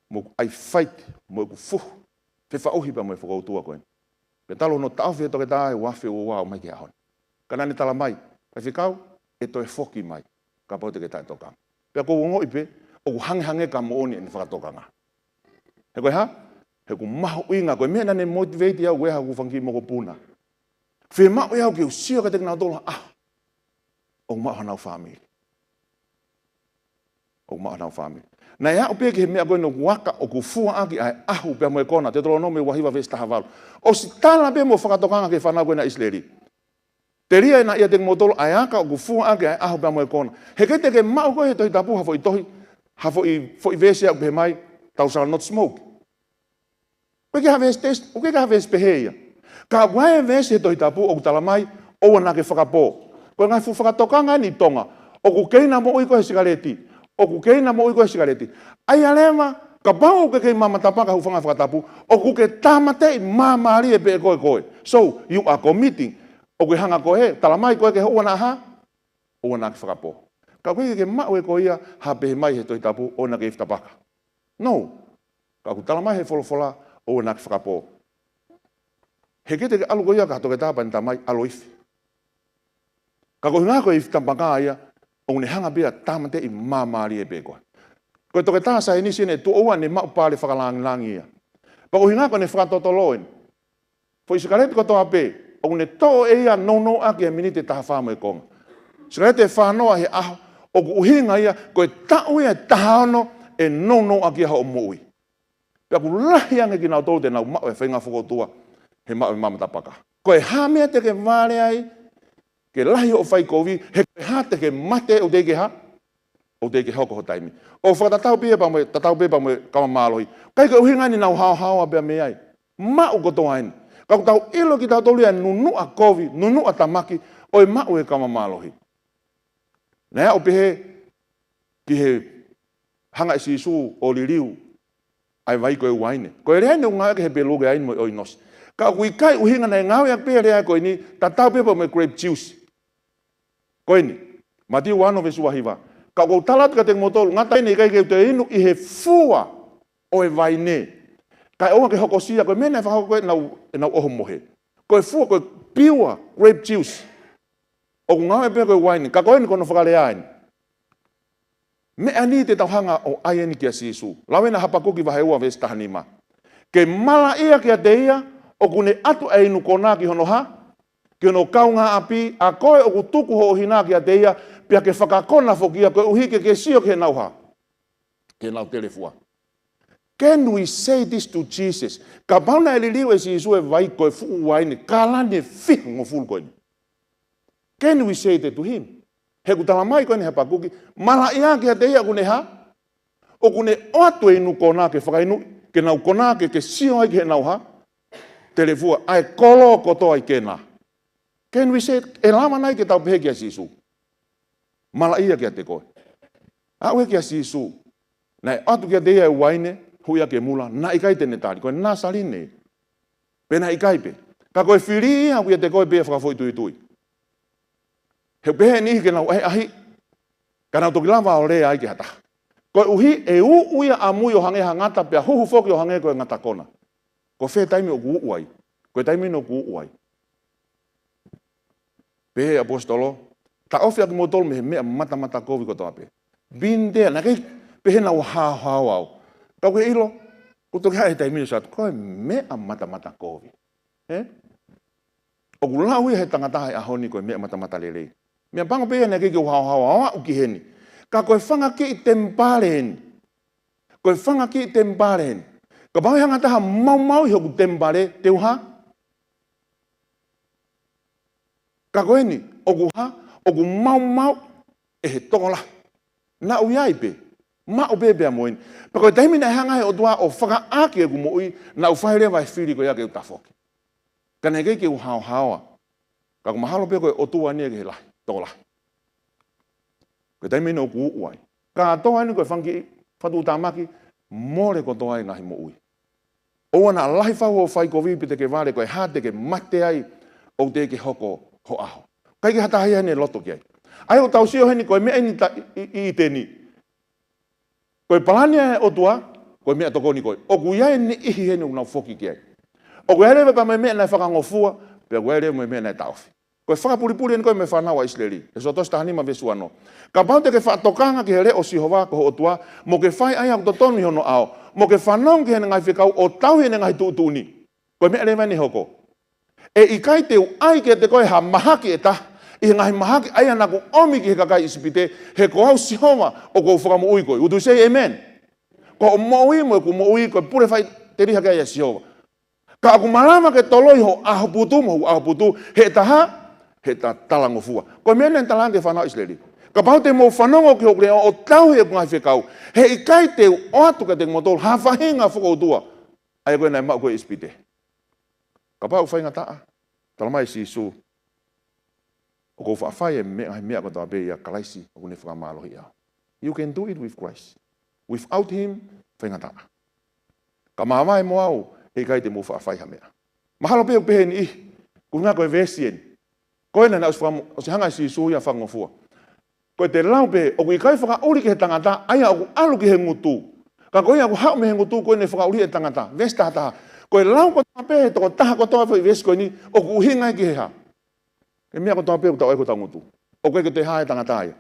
mo ʻeku ʻai fight, mo ʻeku fuhu, fefaʻuhi pea mo e fokoutua ko eni. Pea talu hono taʻofi ʻe he toketā ʻi he ua afe ua ua ʻo aʻu mai ki he ʻaho ni. Ka naʻa ne tala mai, Faifekau, ʻe toe foki mai, kapau te ke taʻetokanga. Pea ʻoku ou ongoʻi pē, ʻoku hangehangē ka moʻoni ʻene fakatokanga. He ko e hā? He ʻoku mahuʻinga, ko e meʻa naʻa ne motivate au ʻe haku fanga kiʻi mokopuna. Fiemaʻu ʻe au ke u sio kiate kinautolu ha ʻaho. ʻOku maʻu hanau fāmili. ʻOku maʻu hanau fāmili. Naʻe aʻu pē ki he meʻa ko eni ʻoku aka, ʻoku fua ʻaki ʻa e ʻahu pea mo e kona, Teutalōnome ua hiva veesi taha valu. ʻOsi tala pē mo fakatokanga ki he fānau ko ena ʻIsileli. Telia ʻe naʻa ʻiate kimoutolu ʻa e aka ʻoku fua ʻaki ʻa e ʻahu pea mo e kona. He ʻikai te ke maʻu koe he Tohi Tapu ha foʻi tohi, ha foʻi, foʻi veesi ʻoku pehē mai, thou shalt not smoke. ʻOku ʻikai ha veesi test, ʻoku ʻikai ha veesi pehē ia. Ka ʻoku ʻi ai e veesi he Tohi Tapu ʻoku tala mai, ʻoua naʻa ke fakapō. Ko e ngaahi fuʻu fakatokanga eni ʻi Tonga. ʻOku keina moʻui koe he sikaleti. ʻOku keina moʻui koe he sikaleti. ʻAi ā leva, kapau ʻoku ke kei mamatapaka, hūfanga he fakatapu, ʻoku ke tāmateʻi māmālie pē ʻe koe koe. So, you are committing. ʻOku ke hanga koe he, tala mai koe ke ʻoua naʻa hā, ʻoua naʻa ke fakapō. Ka ʻoku ʻikai ke maʻu ʻe koe ia ha pehē mai he Tohi Tapu, ʻoua naʻa ke ifi-tapaka. No. Ka ʻoku tala mai he folofola, ʻoua naʻa ke fakapō. He ʻikai te ke ʻalu koe ia ki ha toketā pea ne tala mai, ʻalu ʻo ifi. Ka ko e ʻuhinga ko e ifi-tapaka ia, ʻoku ne hanga pē ia ʻo tāmateʻi māmālie pē koe. Ko e toketā saienisi eni ʻe toko ua ne maʻu pale fakalāngilangi ia. Pea ko e ʻuhinga ko ʻene fakatotolo eni. Foʻi sikaleti kotoa pē, ʻoku ne toʻo ʻe ia nounou ʻaki e miniti ʻe taha fā mo e konga. Sikaleti ʻe fā noa he ʻaho, ʻoku ʻuhinga ia, ko e taʻu ia ʻe taha ono ʻe nounou ʻaki ia hoʻo moʻui. Pea ʻoku lahi ange kinautolu te nau maʻu e faʻahinga fokoutua, he maʻu e mamatapaka. Ko e hā meʻa te ke vale ai, ke lahi hoʻo fai kovi, he ko e hā te ke mate ʻoku teʻeki ke hā, ʻoku teʻeki ke hoko ho taimi. ʻOku fakatatau pē ia pea mo e, tatau pē pea mo e kava mālohi. ʻIkai ko e ʻuhinga eni naʻa ku haohaoa pea mei ai. Maʻu kotoa eni. Ka ʻoku tau ʻilo kitautolu ia nunuʻa kovi, nunuʻa tāmaki, ʻo e maʻu e kava mālohi. Naʻe aʻu pē he, ki he hanga ʻe Sīsū ʻo liliu ʻa e vai ko e uaine. Ko e lea eni ʻoku ngāueʻaki he Pelukeaini mo e ʻOinosi. Ka ʻoku ʻikai ʻuhinga naʻe ngāueʻaki pē lea ko eni, tatau pē pea mo e grape juice. Ko eni, Mātiu ono veesi ua hiva. Ka ʻoku ou tala atu kiate kimoutolu, ngata eni ʻikai ke u toe inu ʻi he fua ʻo e vaine. Kae ʻoua ke hokosia, ko e meʻa naʻe fakahoko ʻe nau, ʻe nau ʻohomohe. Ko e fua, ko e pure grape juice. ʻOku ngāueʻaki pē ko e uaine, ka ko eni ko hono fakalea eni. Meʻa ni te tau hanga ʻo ʻai eni kia Sīsū. Lau ena Hapakuki vahe ua veesi taha nima. Ke malaʻia kiate ia, ʻoku ne ʻatu ʻa e inu konā ki hono hā, ki hono kaungāʻapi, ʻa koe ʻoku tuku hoʻo hina kiate ia, pea ke fakakona foki ia koeʻuhi ke ke sio ki heʻenau hā, ki heʻenau telefua. Can we say this to Jesus? Kapau naʻe liliu ʻe Sīsū e vai ko e fuʻu uaine, kalani ʻe fihongofulu ko eni. Can we say that to him? He ʻoku tala mai ko eni he Hapakuki, malaʻia kiate ia ʻoku ne hā? ʻOku ne ʻoatu e inu konā ke fakainu, ke nau konā ke, ke sio ai ki heʻenau hā? Telefua, ʻa e kolo kotoa ʻi Kena. Can we say, ʻe lava nai ke tau pehē kia Sīsū? Malaʻia kiate koe. Aʻu ia kia Sīsū. Naʻe ʻatu kiate ia e uaine, huʻi ʻaki e mula, naʻe ʻikai te ne tali, ko e Nāsalini. Pe naʻe ʻikai pē. Ka ko e fili ia, ʻoku ʻiate koe pē ia fakafoʻituitui. He ʻoku pehē ʻe he niʻihi ke nau ʻahiʻahiʻi, ka nau toki lava ʻo lea ai ki ha taha. Koeʻuhi, ʻe uʻu ia ʻamui ʻo hangē ha ngata pea huhu foki ʻo hangē ko e ngata kona. Ko fē taimi ʻoku uʻu ai? Ko e taimi eni ʻoku uʻu ai. Pehē ʻe he ʻaposetolo, taʻofi ʻa kimoutolu mei he meʻa matamata kovi kotoa pē. Been there, naʻe ʻikai pehē naʻa ku haohaoa au. Ka ʻoku ke ʻilo, kuo toki haʻu e taimi ʻo sio atu, ko e meʻa matamata kovi. Ē? ʻOku lau ia he tangata he ʻaho ni ko e meʻa matamata lelei. Meʻapango pē ia naʻe ʻikai ke u haohaoa au ki heni. Ka ko e fanga kiʻi temipale eni. Ko e fanga kiʻi temipale eni. Kapau ʻe hanga ha taha ʻo maumauʻi hoku temipale, te u hā? Ka ko eni, ʻoku hā, ʻoku maumauʻi ʻe he tokolahi. Naʻa ku ʻi ai pē, maʻu pē pea mo eni. Pea ko e taimi naʻe hanga he ʻOtua ʻo fakaʻaaki ʻeku moʻui, naʻa ku fai leva e fili ko ia ke u tafoki. Ka naʻe ʻikai ke u haohaoa. Ka ʻoku mahalo pē ko e ʻOtua eni ia ki he lahi, tokolahi. Ko e taimi eni ʻoku uʻu ai. Kātoa eni ko e fanga kiʻi fakatuʻutāmaki, mole kotoa e ngaahi moʻui. ʻOua naʻa lahi fau hoʻo fai kovi pe te ke vale, ko e hā te ke mate ai, ʻoku teʻeki ke hoko ho ʻaho. ʻIkai ke ha taha ia ʻene loto ki ai. ʻA ia ʻoku tau sio heni ko e meʻa eni ta-, ʻi, ʻi, ʻi ʻĪteni. Ko e palani ʻa e ʻOtua, ko e meʻatokoni ko ē. ʻOku ʻi ai e niʻihi heni ʻoku nau foki ki ai. ʻOku ʻi ai leva pea mo e meʻa naʻe fakangofua, pea ʻoku ʻi ai leva mo e meʻa naʻe taʻofi. Ko e fakapulipuli eni ko ē mei he fānau ʻa ʻIsileli. ʻEkisoto taha nima veesi uanoa. Kapau te ke faʻa tokanga ki he leʻo ʻo Sihova ko ho ʻOtua, mo ke fai ʻa ia ʻoku totonu ʻi hono ʻao, mo ke fanongo ki heʻene ngaahi fekau ʻo tauhi ʻene ngaahi tuʻutuʻuni. Ko e meʻa leva eni ʻe hoko. ʻE ʻikai te u ʻai kiate koe ha mahaki ʻe taha, ʻi he ngaahi mahaki ʻa ia naʻa ku ʻomi ki he kakai ʻIsipite, he ko au Sihova ʻoku ou fakamoʻui koe. Would you say amen? Ko hoʻo moʻui mo ʻeku moʻui ko e pule faʻiteliha ki ai ʻa Sihova. Ka ʻoku malava ke toloi ho ʻaho putu mo hoku ʻaho putu, he ʻe taha, he ta-, talangofua. Ko e meʻa naʻe talaange ki he fānau ʻIsileli. Kapau te mou fanongo ki hoku leʻo ʻo tauhi ʻeku ngaahi fekau, he ʻikai te u ʻoatu kiate kimoutolu ha faʻahinga fokoutua ʻa ia ko ē naʻe maʻu ko ē ʻi ʻIsipite. Kapau ʻoku faingataʻa, talamai ʻe Sīsū, ʻoku ou faʻa fai e meʻa, ngaahi meʻa kotoa pē ʻia Kalaisi ʻoku ne fakamālohiʻi au. You can do it with Christ. Without him, faingataʻa. Ka māvae mo au, ʻe ʻikai te mou faʻa fai ha meʻa. Mahalo pē ʻoku pehē ʻe niʻihi, ko e ʻuhinga ko e veesi eni. Ko ena naʻe ʻosi fakamo-, ʻosi hanga ʻe Sīsū ia ʻo fakangofua. Ko e te lau pē, ʻoku ʻikai fakaʻuli ki he tangata, ʻa ia ʻoku ʻalu ki he ngutu. Ka ko ia ʻoku haʻu mei he ngutu, ko ʻene fakaʻuli e tangata. Veesi taha taha. Ko e lau kotoa pē, toko taha kotoa pē veesi ko eni, ʻoku ʻuhinga ia ki he hā? Ko e meʻa kotoa pē ʻoku tau ʻai ko ʻetau ngutu. ʻOku ʻikai ke toe hā e tangata ia.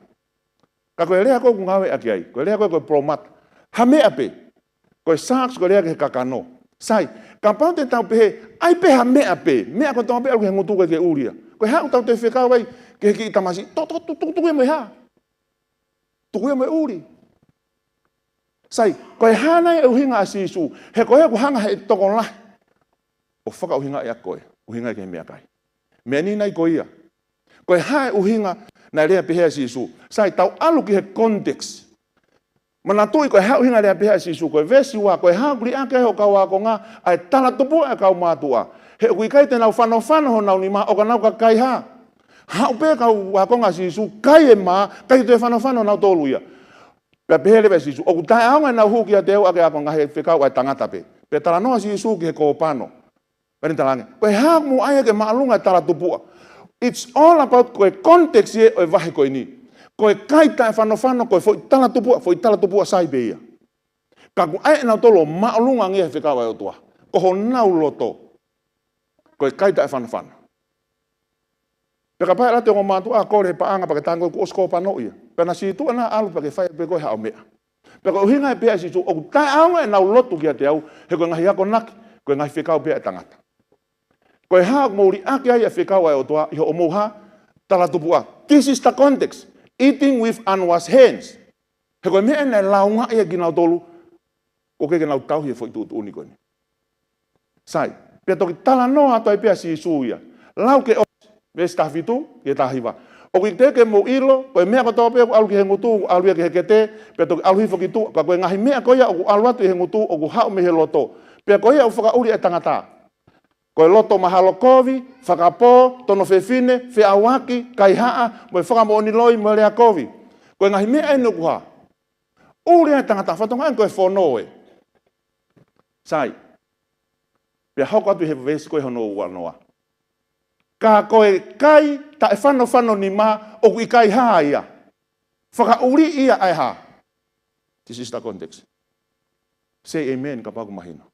Ka ko e lea ko ē ʻoku ngāueʻaki ai, ko e lea ko ē ko e palōmata. Ha meʻa pē. Ko e sharks ko e lea ki he kakano. Sai, kapau te tau pehē, ʻai pē ha meʻa pē, meʻa kotoa pē ʻalu ki he ngutu ʻoku ʻikai ke ʻuli ia. Ko e hā ʻoku tau toe fekau ai ki he kiʻi tamasiʻi, to-, to-, to-, to-, tuku ia mo e hā? Tuku ia mo e ʻuli. Sai, ko e hā nai e ʻuhinga ʻa Sīsū, he ko ia ʻoku hanga he tokolahi ʻo fakaʻuhingaʻi ʻaki koe, ʻuhinga ki he meʻakai. Meʻa ni nai ko ia. Ko e hā e ʻuhinga naʻe lea pehē ʻa Sīsū. Sai, tau ʻalu ki he context. Manatuʻi ko e hā e ʻuhinga lea pehē ʻa Sīsū, ko e veesi ua, ko e hā ʻoku liʻaki ai hoʻo kau ākonga, ʻa e talatupuʻa ʻa e kau mātuʻa. He ʻoku ʻikai te nau fanofano honau nima, ʻo ka nau ka kai hā? Haʻu pē kau ākonga ʻa Sīsū, kai e mā, ʻikai toe fanofano nautolu ia. Pea pehē leva ʻe Sīsū, ʻoku taʻeʻaonga ʻenau hū kiate au ʻaki ʻa ʻeku ngaahi fekau ʻa e tangata pē. Pea talanoa ʻa Sīsū ki he kōpano. Pea ne talaange, ko e hā ʻoku mou ʻai ke māʻolunga e talatupuʻa. It's all about ko e context ia ʻo e vahe ko eni. Ko e kai taʻefanofano, ko e foʻi talatupuʻa, foʻi talatupuʻa sai pē ia. Ka ʻoku ʻai ʻe nautolu ʻo māʻolunga ange he fekau ʻa e ʻOtua. Ko honau loto. Ko e kai taʻefanofano. Pea kapau ʻe ʻalu atu e ongo mātuʻa ʻo kole he paʻanga pea ke talaange kuo ʻosi kōpanoʻi ia. Pea na sītuʻa na ʻalu pea ke fai pē koe haʻo meʻa. Pea ko e ʻuhinga ia pehē ʻe Sīsū, ʻoku taʻeʻaonga ʻenau lotu kiate au, he ko e ngaahi akonaki, ko e ngaahi fekau pē ʻa e tangata. Ko e hā ʻoku mou liʻaki ai ʻa e fekau ʻa e ʻOtua ʻi hoʻomou hā? Talatupuʻa. This is the context. Eating with unwashed hands. He ko e meʻa naʻe lāungaʻi ai kinautolu, ʻoku ʻikai ke nau tauhi e foʻi tuʻutuʻuni ko eni. Sai, pea toki talanoa atu ai pē ʻa Sīsū ia. Lau ke ʻosi, veesi taha fitu ki he taha hiva. ʻOku ʻikai te mou ʻilo, ko e meʻa kotoa pē ʻoku ʻalu ki he ngutu, ʻoku ʻalu ia ki he kete, pea toki ʻalu hifo ki tuʻa, ka ko e ngaahi meʻa ko ia ʻoku ʻalu atu ʻi he ngutu, ʻoku haʻu mei he loto. Pea ko ia ʻoku fakaʻuli ʻa e tangata. Ko e loto mahalo kovi, fakapō, tono fefine, feʻauaki, kaihaʻa, mo e fakamoʻoni loi, mo e lea kovi. Ko e ngaahi meʻa eni ʻoku hā? ʻUli ai e tangata, fatongia ko e fono ē. Sai. Pea hoko atu he veesi ko ē hono uanoa. Ka ko e kai taʻefanofano nima ʻoku ʻikai hā ia. Fakaʻuli ia ʻa e hā. This is the context. Say amen kapau ʻoku mahino.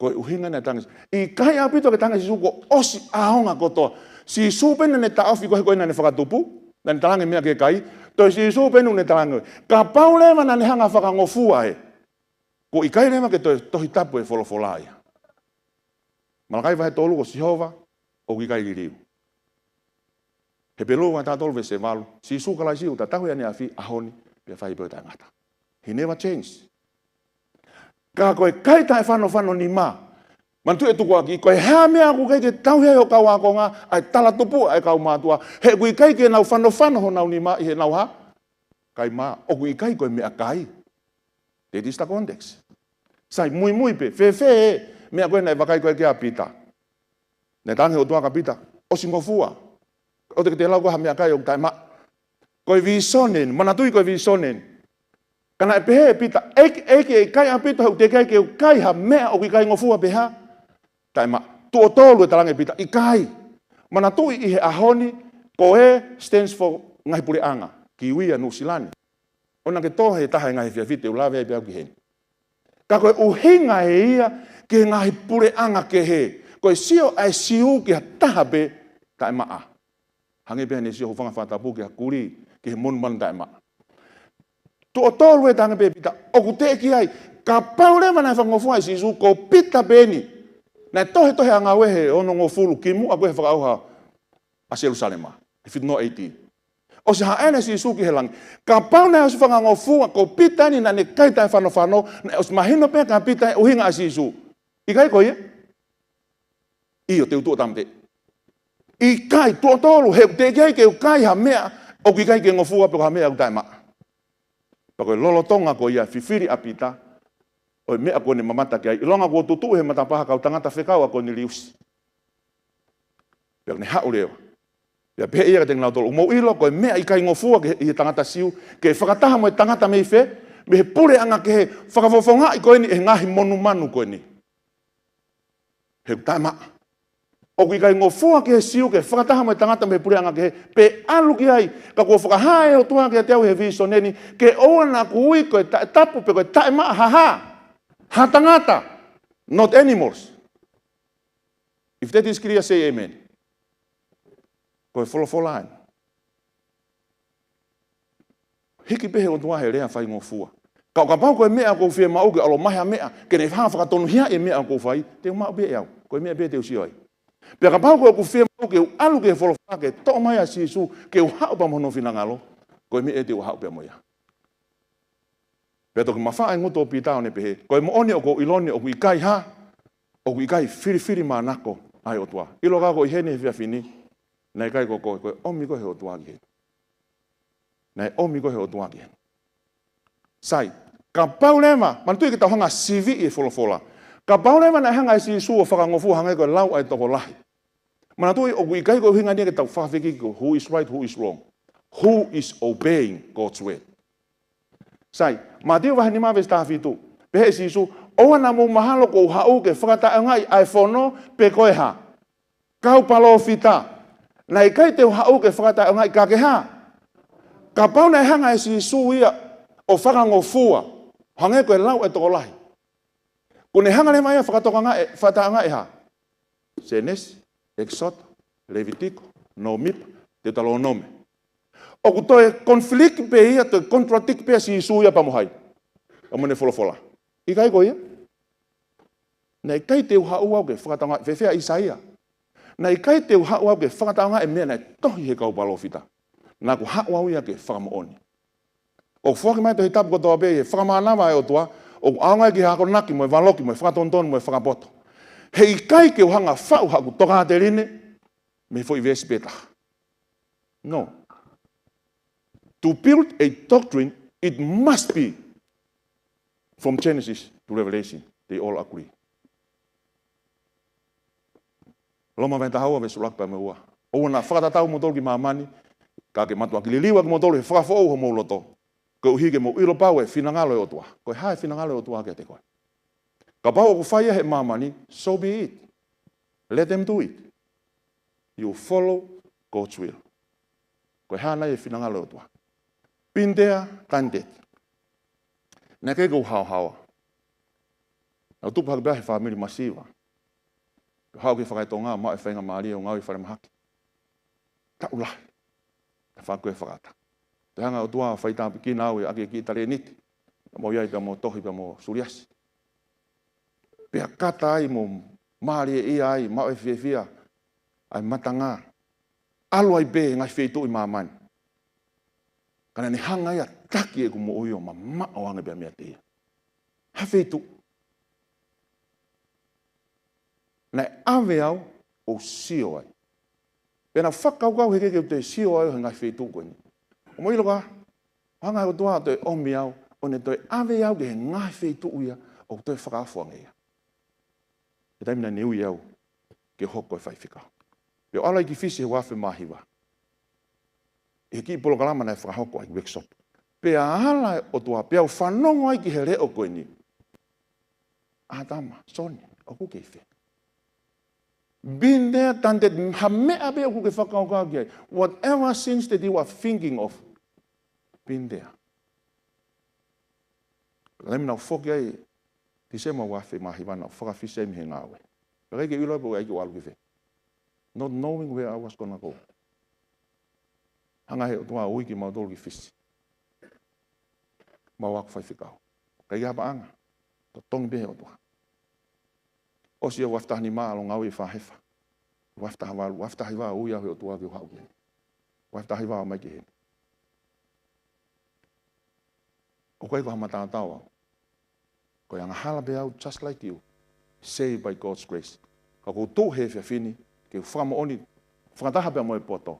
Ko e ʻuhinga naʻe talaange. ʻIkai ʻaupito ke talaange ʻe Sīsū kuo ʻosi ʻaonga kotoa. Sīsū pē naʻa ne taʻofi koe he ko ē naʻa ne fakatupu. Naʻa ne talaange meʻa ke kai. Toe Sīsū pē naʻa ne talaange. Kapau leva naʻa ne hanga fakangofua ē. Ko e ʻikai leva ke toe tohi tapu e folofola ia. Malakai vahe tolu ko Sihova ʻoku ʻikai liliu. Hepelū vahe taha tolu veesi valu, Sīsū Kalaisi ʻoku tatau ia ʻaneafi, ʻaho ni, pea fai pē ʻo taʻengata. He never change. Ka ko e kai taʻefanofano nima. Manatuʻi e tukuakiʻi, ko e hā e meʻa ʻoku ʻikai ke tauhi ai hoʻo kau ākonga, ʻa e talatupuʻa ʻa e kau mātuʻa. He ʻoku ʻikai ke nau fanofano honau nima ʻi heʻenau hā? Kai mā, ʻoku ʻikai ko e meʻakai. That is the context. Sai, muimui pē, fēfē ē, Meʻa ko ē naʻe vakai ko ē ki ai ʻa Pita. Naʻe talaange ʻe he ʻOtua kia Pita, ʻosi ngofua. ʻOua te ke lau ko ha meʻakai ʻoku taʻemaʻa. Ko e vīsone eni, manatuʻi ko e vīsone eni. Ka naʻe pehē ʻe Pita, ʻEiki, ʻEiki, ʻe ʻikai ʻaupito he ʻoku teʻeki ai ke u kai ha meʻa ʻoku ʻikai ngofua pe hā? Taʻemaʻa. Tuʻo tolu ʻe talaange ʻe Pita, ʻikai. Manatuʻi ʻi he ʻaho ni, ko e stands for ngaahi puleʻanga, Kiuia, Nuʻusila ni. ʻOua naʻa ke tō he taha e ngaahi efiafi te u lave ai pē au ki heni. Ka ko e ʻuhinga ʻe ia ki he ngaahi puleʻanga kehe. Ko e sio ʻa e Siu ki ha taha pē taʻemaʻa. Hangē pē haʻane sio, hūfanga he fakatapu, ki ha kulī, ki he monumanu taʻemaʻa. Tuʻo tolu ʻe talaange pē ʻe Pita, ʻoku teʻeki ai, kapau leva naʻe fakangofua ʻe Sīsū, ko Pita pē eni. Naʻe tohetohe ʻa Ngāue he onongofulu kimuʻa ko ē he fakaʻauha ʻa Selusalema, he fitu noa A.D. ʻOsi hāʻele ʻa Sīsū ki he langi. Kapau naʻe ʻosi fakangofua, ko Pita eni naʻa ne kai taʻefanofano, naʻe ʻosi mahino pē kia Pita e ʻuhinga ʻa Sīsū. ʻIkai ko ia? ʻIo, te u tuʻu ʻo tāmateʻi. ʻIkai, tuʻo tolu, he ʻoku teʻeki ai ke u kai ha meʻa ʻoku ʻikai ke ngofua pe ko ha meʻa ʻoku taʻemaʻa. Pea ko e lolotonga ko ia e fifili ʻa Pita ʻo e meʻa kuo ne mamata ki ai, ʻilonga kuo tutuʻu he matapā ha kau tangata fekau ʻa Koniliusi. Pea ne haʻu leva. Pea pehē ʻe ia kiate kinautolu, ʻoku mou ʻilo ko e meʻa ʻikai ngofua ki he, ʻi he tangata Siu, ke fakataha mo e tangata mei fē? Mei he puleʻanga kehe. Fakafofongaʻi ko eni ʻe he ngaahi monumanu ko eni. He ʻoku taʻemaʻa. ʻOku ʻikai ngofua ki he Siu ke fakataha mo e tangata mei he puleʻanga kehe, pe ʻalu ki ai, ka kuo fakahā ʻe he ʻOtua kiate au he vīsone ni, ke ʻoua naʻa ku ui ko e taʻetapu pe ko e taʻemaʻa ha hā? Ha tangata. Not animals. If that is clear, say amen. Ko e folofola eni. Hiki pē he ʻOtua he lea faingofua. Ka ʻo kapau ko e meʻa ʻoku ou fiemaʻu ke ʻalu mai ha meʻa, ke ne hanga ʻo fakatonuhiaʻi e meʻa ʻoku ou fai, te u maʻu pē ʻe au. Ko e meʻa pē te u sio ai. Pea kapau ko ʻeku fiemaʻu ke u ʻalu ki he folofola ke toʻo mai ʻa Sīsū, ke u haʻu pea mo hono finangalo, ko e meʻa te u haʻu pea mo ia. Pea toki mafaʻa e ngutu ʻo Pita ʻo ne pehē, ko e moʻoni ʻoku ou ʻilo ni ʻoku ʻikai hā? ʻOku ʻikai filifilimānako ʻa e ʻOtua. ʻIlo ka ko ʻi heni he efiafi ni, naʻe ʻikai ko koe, ko e ʻomi koe he ʻOtua ki heni. Naʻe ʻomi koe he ʻOtua ki heni. Sai, kapau leva, manatuʻi ke tau hanga ʻo siviʻi e folofola. Kapau leva naʻe hanga ʻe Sīsū ʻo fakangofua, hangē ko e lau ʻa e tokolahi. Manatuʻi ʻoku ʻikai ko e ʻuhinga eni ia ke tau fakafekiki ko e who is right, who is wrong. Who is obeying God's word? Sai, Mātiu vahe nima veesi taha fitu. Pehē ʻe Sīsū, ʻoua naʻa mou mahalo kuo u haʻu ke fakataʻeʻaongaʻi ʻa e fono pe ko e hā? Kau palōfita. Naʻe ʻikai te u haʻu ke fakataʻeʻaongaʻi ka ke hā? Kapau naʻe hanga ʻe Sīsū ia ʻo fakangofua, hangē ko e lau ʻa e tokolahi, kuo ne hanga leva ia ʻo fakatokangaʻi, fakataʻeʻaongaʻi e hā? Sēnesi, ʻEkisoto, Levitiko, Nōmipa, Teutalōnome. ʻOku toe conflict pē ia, toe contradict pē ʻa Sīsū ia pea mo hai? Pea mo ʻene folofola. ʻIkai ko ia? Naʻe ʻikai te u haʻu au ke fakataʻeʻaongaʻi, fēfē ʻa ʻĪsaia? Naʻe ʻikai te u haʻu au ke fakataʻeʻaongaʻi e meʻa naʻe tohi ʻe he kau palōfita. Naʻa ku haʻu au ia ke fakamoʻoni. ʻOku foaki mai e Tohi Tapu kotoa pē ʻi he fakamānava ʻa e ʻOtua, ʻoku ʻaonga ia ki he akonaki mo e valoki mo e fakatonutonu mo e fakapoto. He ʻikai ke u hanga ʻo faʻu haʻaku tokāteline mei he foʻi veesi pē taha. No. To build a doctrine, it must be from Genesis to Revelation. They all agree. Loma vahe taha ua veesi ʻuluaki pea mo e ua. ʻOua naʻa fakatatau kimoutolu ki māmani, ka ke mātuʻaki liliu ʻa kimoutolu ʻi he fakafoʻou homou loto, koeʻuhi ke mou ʻilo pau e finangalo ʻo e ʻOtua. Ko e hā e finangalo ʻo e ʻOtua kiate koe? Kapau ʻoku fai ia ʻe he māmani, so be it. Let them do it. You follow God's will. Ko e hā nai e finangalo ʻo e ʻOtua? Been there, done that. Naʻe ʻikai ke u haohaoa. Naʻa ku tupu hake pē he fāmili masiva. Ke haʻu ki he fakaetonga, maʻu e faingamālie ʻo ngāue ʻi falemahaki. Taʻu lahi. Taʻu fā ko ē fakaʻatā. Toe hanga ʻe he ʻOtua ʻo faitāpuekina au ʻaki e kiʻi talēniti. Pea mo ʻai pea mo tohi pea mo suliasi. Pea kata ai mo mālieʻia ai, maʻu e fiefia ʻa e matangā. ʻAlu ai pē he ngaahi feituʻu ʻi māmani. Ka naʻa ne hanga ia ʻo taki ʻeku moʻui ʻo mamaʻo ange pē meiate ia. Ha feituʻu. Naʻe ʻave au ʻo sio ai. Pea naʻa ku fakakaukau he ʻikai ke u toe sio ai he ngaahi feituʻu ko eni. ʻOku mou ʻilo ka, hanga ʻe he ʻOtua ʻo toe ʻomi au, ʻo ne toe ʻave au ki he ngaahi feituʻu ia ʻoku toe fakaofo ange ia. He taimi naʻa ne ui au ke hoko ko e faifekau. Pea u ʻalu ai ki Fisi he ua afe mā hiva. ʻI he kiʻi polokalama naʻe fakahoko ai, workshop. Pea ala e ʻOtua, pea u fanongo ai ki he leʻo ko eni. ʻĀtama, Soni, ʻoku ke ʻi fē? Been there, done that, ha meʻa pē ʻoku ke fakakaukau ki ai. Whatever sins that you are thinking of, been there. Taimi naʻa ku foki ai, Tīsema ua afe mā hiva naʻa ku fakafisi ai mei he ngāue. Pea ʻikai ke u ʻilo pe ʻoku ʻikai ke u ʻalu ki fē. Not knowing where I was gonna go. Hanga he ʻOtua ʻo ui kimautolu ki Fisi. Mau ako faifekau. ʻIkai ke ha paʻanga. Totongi pē he ʻOtua. ʻOsi ia ua afe taha nima ʻalu ʻo ngāue ʻi Fahefa. Ua afe taha valu, ua afe taha hiva ui au he ʻOtua ke u haʻu ki heni. Ua afe taha hiva ʻalu mai ki heni. ʻOku ʻikai ko ha mataotao au. Ko e angahala pē au, just like you. Saved by God's grace. Ka ʻoku ou tuʻu he efiafi ni, ke u fakamoʻoni, fakataha pea mo e poto.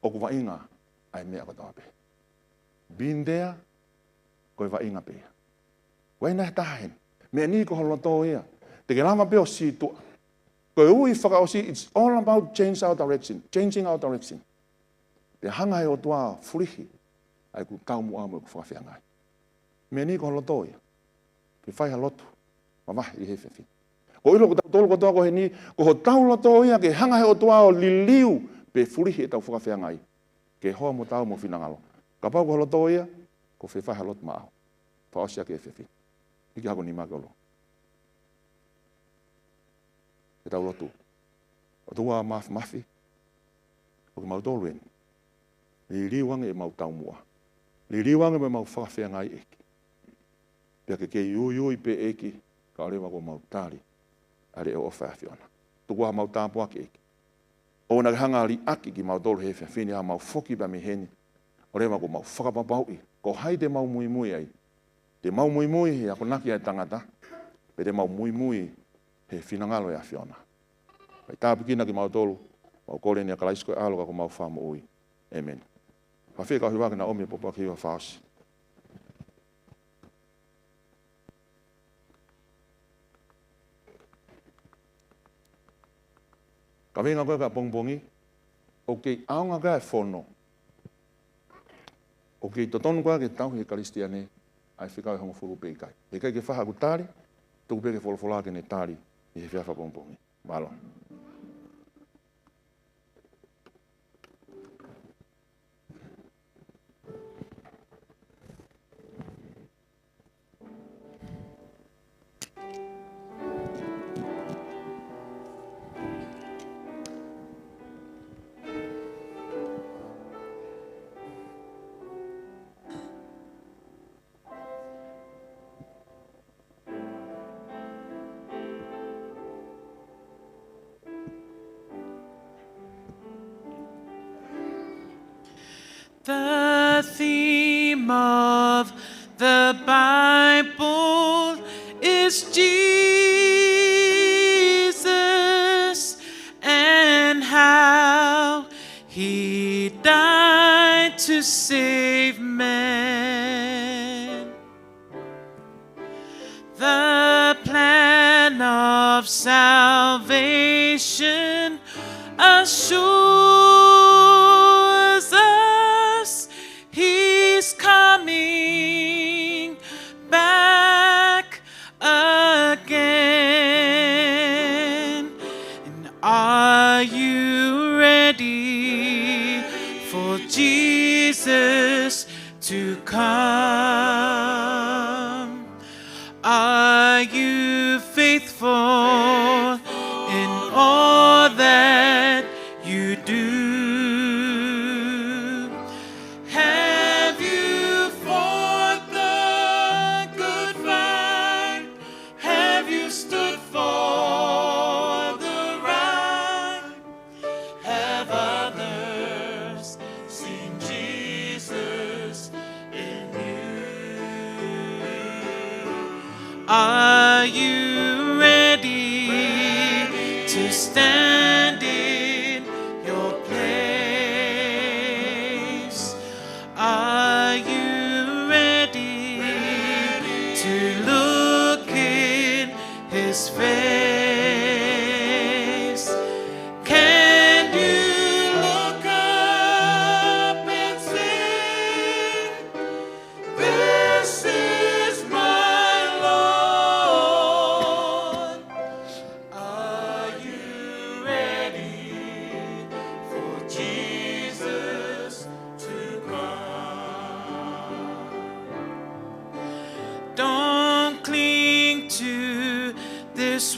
ʻOku vaʻinga ʻa e meʻa kotoa pē. Been there, ko e vaʻinga pē ia. ʻOku ʻi ai nai ha taha heni? Meʻa ni ko ho loto ia. Te ke lava pē ʻo sītuʻa. Ko e ui fakaʻosi, it's all about change our direction, changing our direction. Pea hanga he ʻOtua ʻo fulihi ʻa ʻeku taumuʻa mo ʻeku fakafeangai. Meʻa ni ko ho loto ia. Ke fai ha lotu mavahe ʻi he efiafi ni. ʻOku ou ʻilo ko tautolu kotoa ko heni, ko hotau loto ia ke hanga he ʻOtua ʻo liliu pe fulihi ʻetau fakafeangai. Ke hoa mo tau mo finangalo. Kapau ko ho loto ia, ko fē, fai ha lotu maʻau. Fakaʻosi ʻaki e efiafi ni. ʻIkai ke hako nima ki ʻolunga. Ke tau lotu. ʻOtua Māfimafi, ko kimautolu eni. Liliu ange ʻemau taumuʻa. Liliu ange mo ʻemau fakafeangai ʻEiki. Pea ke kei uiui pē ʻEiki, kae ʻoua leva kuo mau tali ʻa e leʻo ʻofa ʻa e ʻAfiona. Tuku ā ʻemau tāpuaki ʻEiki. ʻOua naʻa ke hanga ʻo liʻaki kimautolu he efiafi ni ʻi haʻamau foki pea mei heni. ʻOua leva kuo mau fakapapauʻi ko hai te mau muimui ai. Te mau muimui he akonaki ʻa e tangata, pe te mau muimui he finangalo ʻo e ʻAfiona. Kae tāpuekina kimautolu, mau kole ni ʻia Kalaisi ko e ʻAlo ka ko homau Fakamoʻui. ʻĒmeni. Ka fē kau hiva ke na ʻomi e pōpoaki hiva fakaʻosi. Kaveinga ko ē ki he pongipongi, ʻoku kei ʻaonga ki ai e fono. ʻOku kei totonu ko ē ke tauhi ʻe he Kalisitiane ʻa e fekau ʻe hongofulu pe ʻikai. He ʻikai ke fai haʻaku tali, tuku pē ki he folofola ke ne tali ʻi he efiafi pongipongi. Mālō. The theme of the Bible is Jesus and how he died to save man. The plan of salvation assures us he's coming back again. And are you ready for Jesus to come? Are you faithful in all that you do? Have you fought the good fight? Have you stood for the right? Have others seen Jesus in you? Are you ready to stand in your place? Are you ready to look in his face?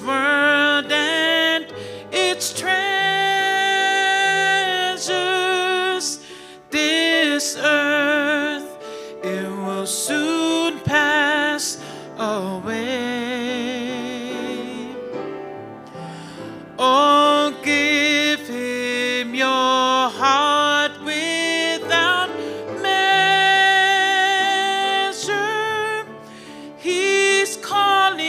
world and its treasures, this earth, it will soon pass away. Oh, give him your heart without measure. He's calling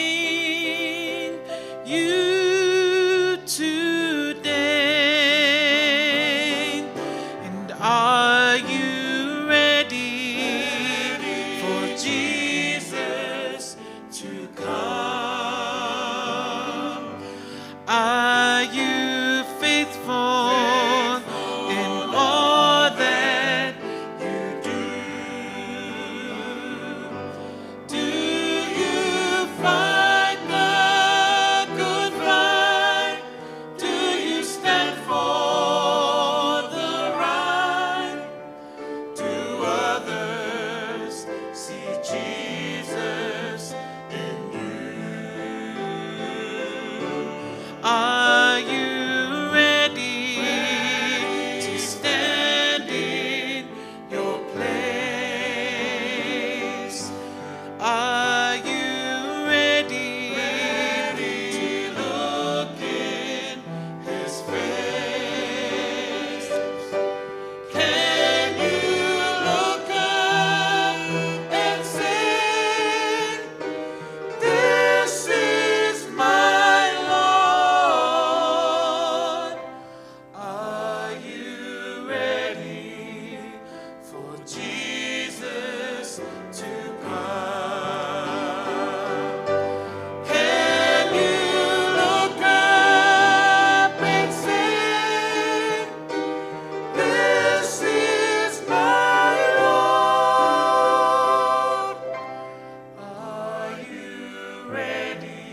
you today. And are you ready for Jesus to come? Are you faithful in all that you do? Do you fight the good fight? Do you stand for the right? Do others see Jesus in you? Are you ready to stand in your place? Are you ready to look in his face? Can you look up and say, "This is my Lord"? Are you ready for Jesus to come? Can you look up and say, "This is my Lord"? Are you ready?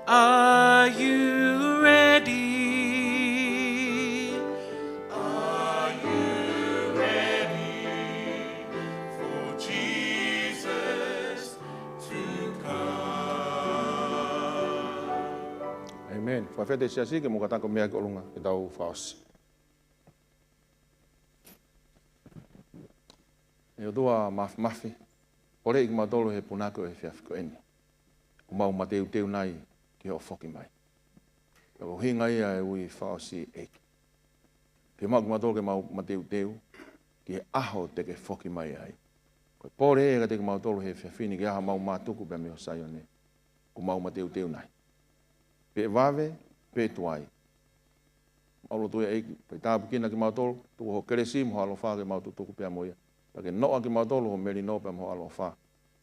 Are you ready? Are you ready for Jesus to come? ʻĒmeni. Fakafetaʻi Siasi, ke mou kātaki ʻo meʻa ki ʻolunga ke tau fakaʻosi. ʻE ʻOtua Māfimafi, poleʻi kimautolu he punake ʻo e efiafi ko eni. ʻOku mau mateuteu nai ki hoʻo foki mai. Ko e ʻuhinga ia e ui fakaʻosi, ʻEiki. Ke mau kimautolu ke mau mateuteu ki he ʻaho te ke foki mai ai. Ko e pole ē kiate kimautolu he efiafi ni, ke ʻaho ʻemau mātuku pea mei ho Saione. ʻOku mau mateuteu nai. Pe ʻe vave, pe ʻe tuai. Mau lotu ia, ʻEiki, fai tāpuekina kimautolu, tuku ho kelesi mo ho ʻaloʻofa ke mau tutuku pea mo ia. Pea ke noaʻa kimautolu ho melino pea mo ho ʻaloʻofa.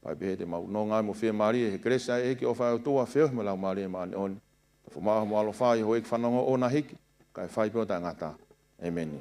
Pea ʻi he pehē te mau nonga ai mo fiemālie he kelesi ʻa e ʻEiki, ʻofa ʻa e ʻOtua, feohi mo e Laumālie Māʻoniʻoni. Tafomaʻa mo e ʻaloʻofa ʻi he houʻeiki fanongo ʻo na hiki, kae fai pē ʻo taʻengata. ʻĒmeni.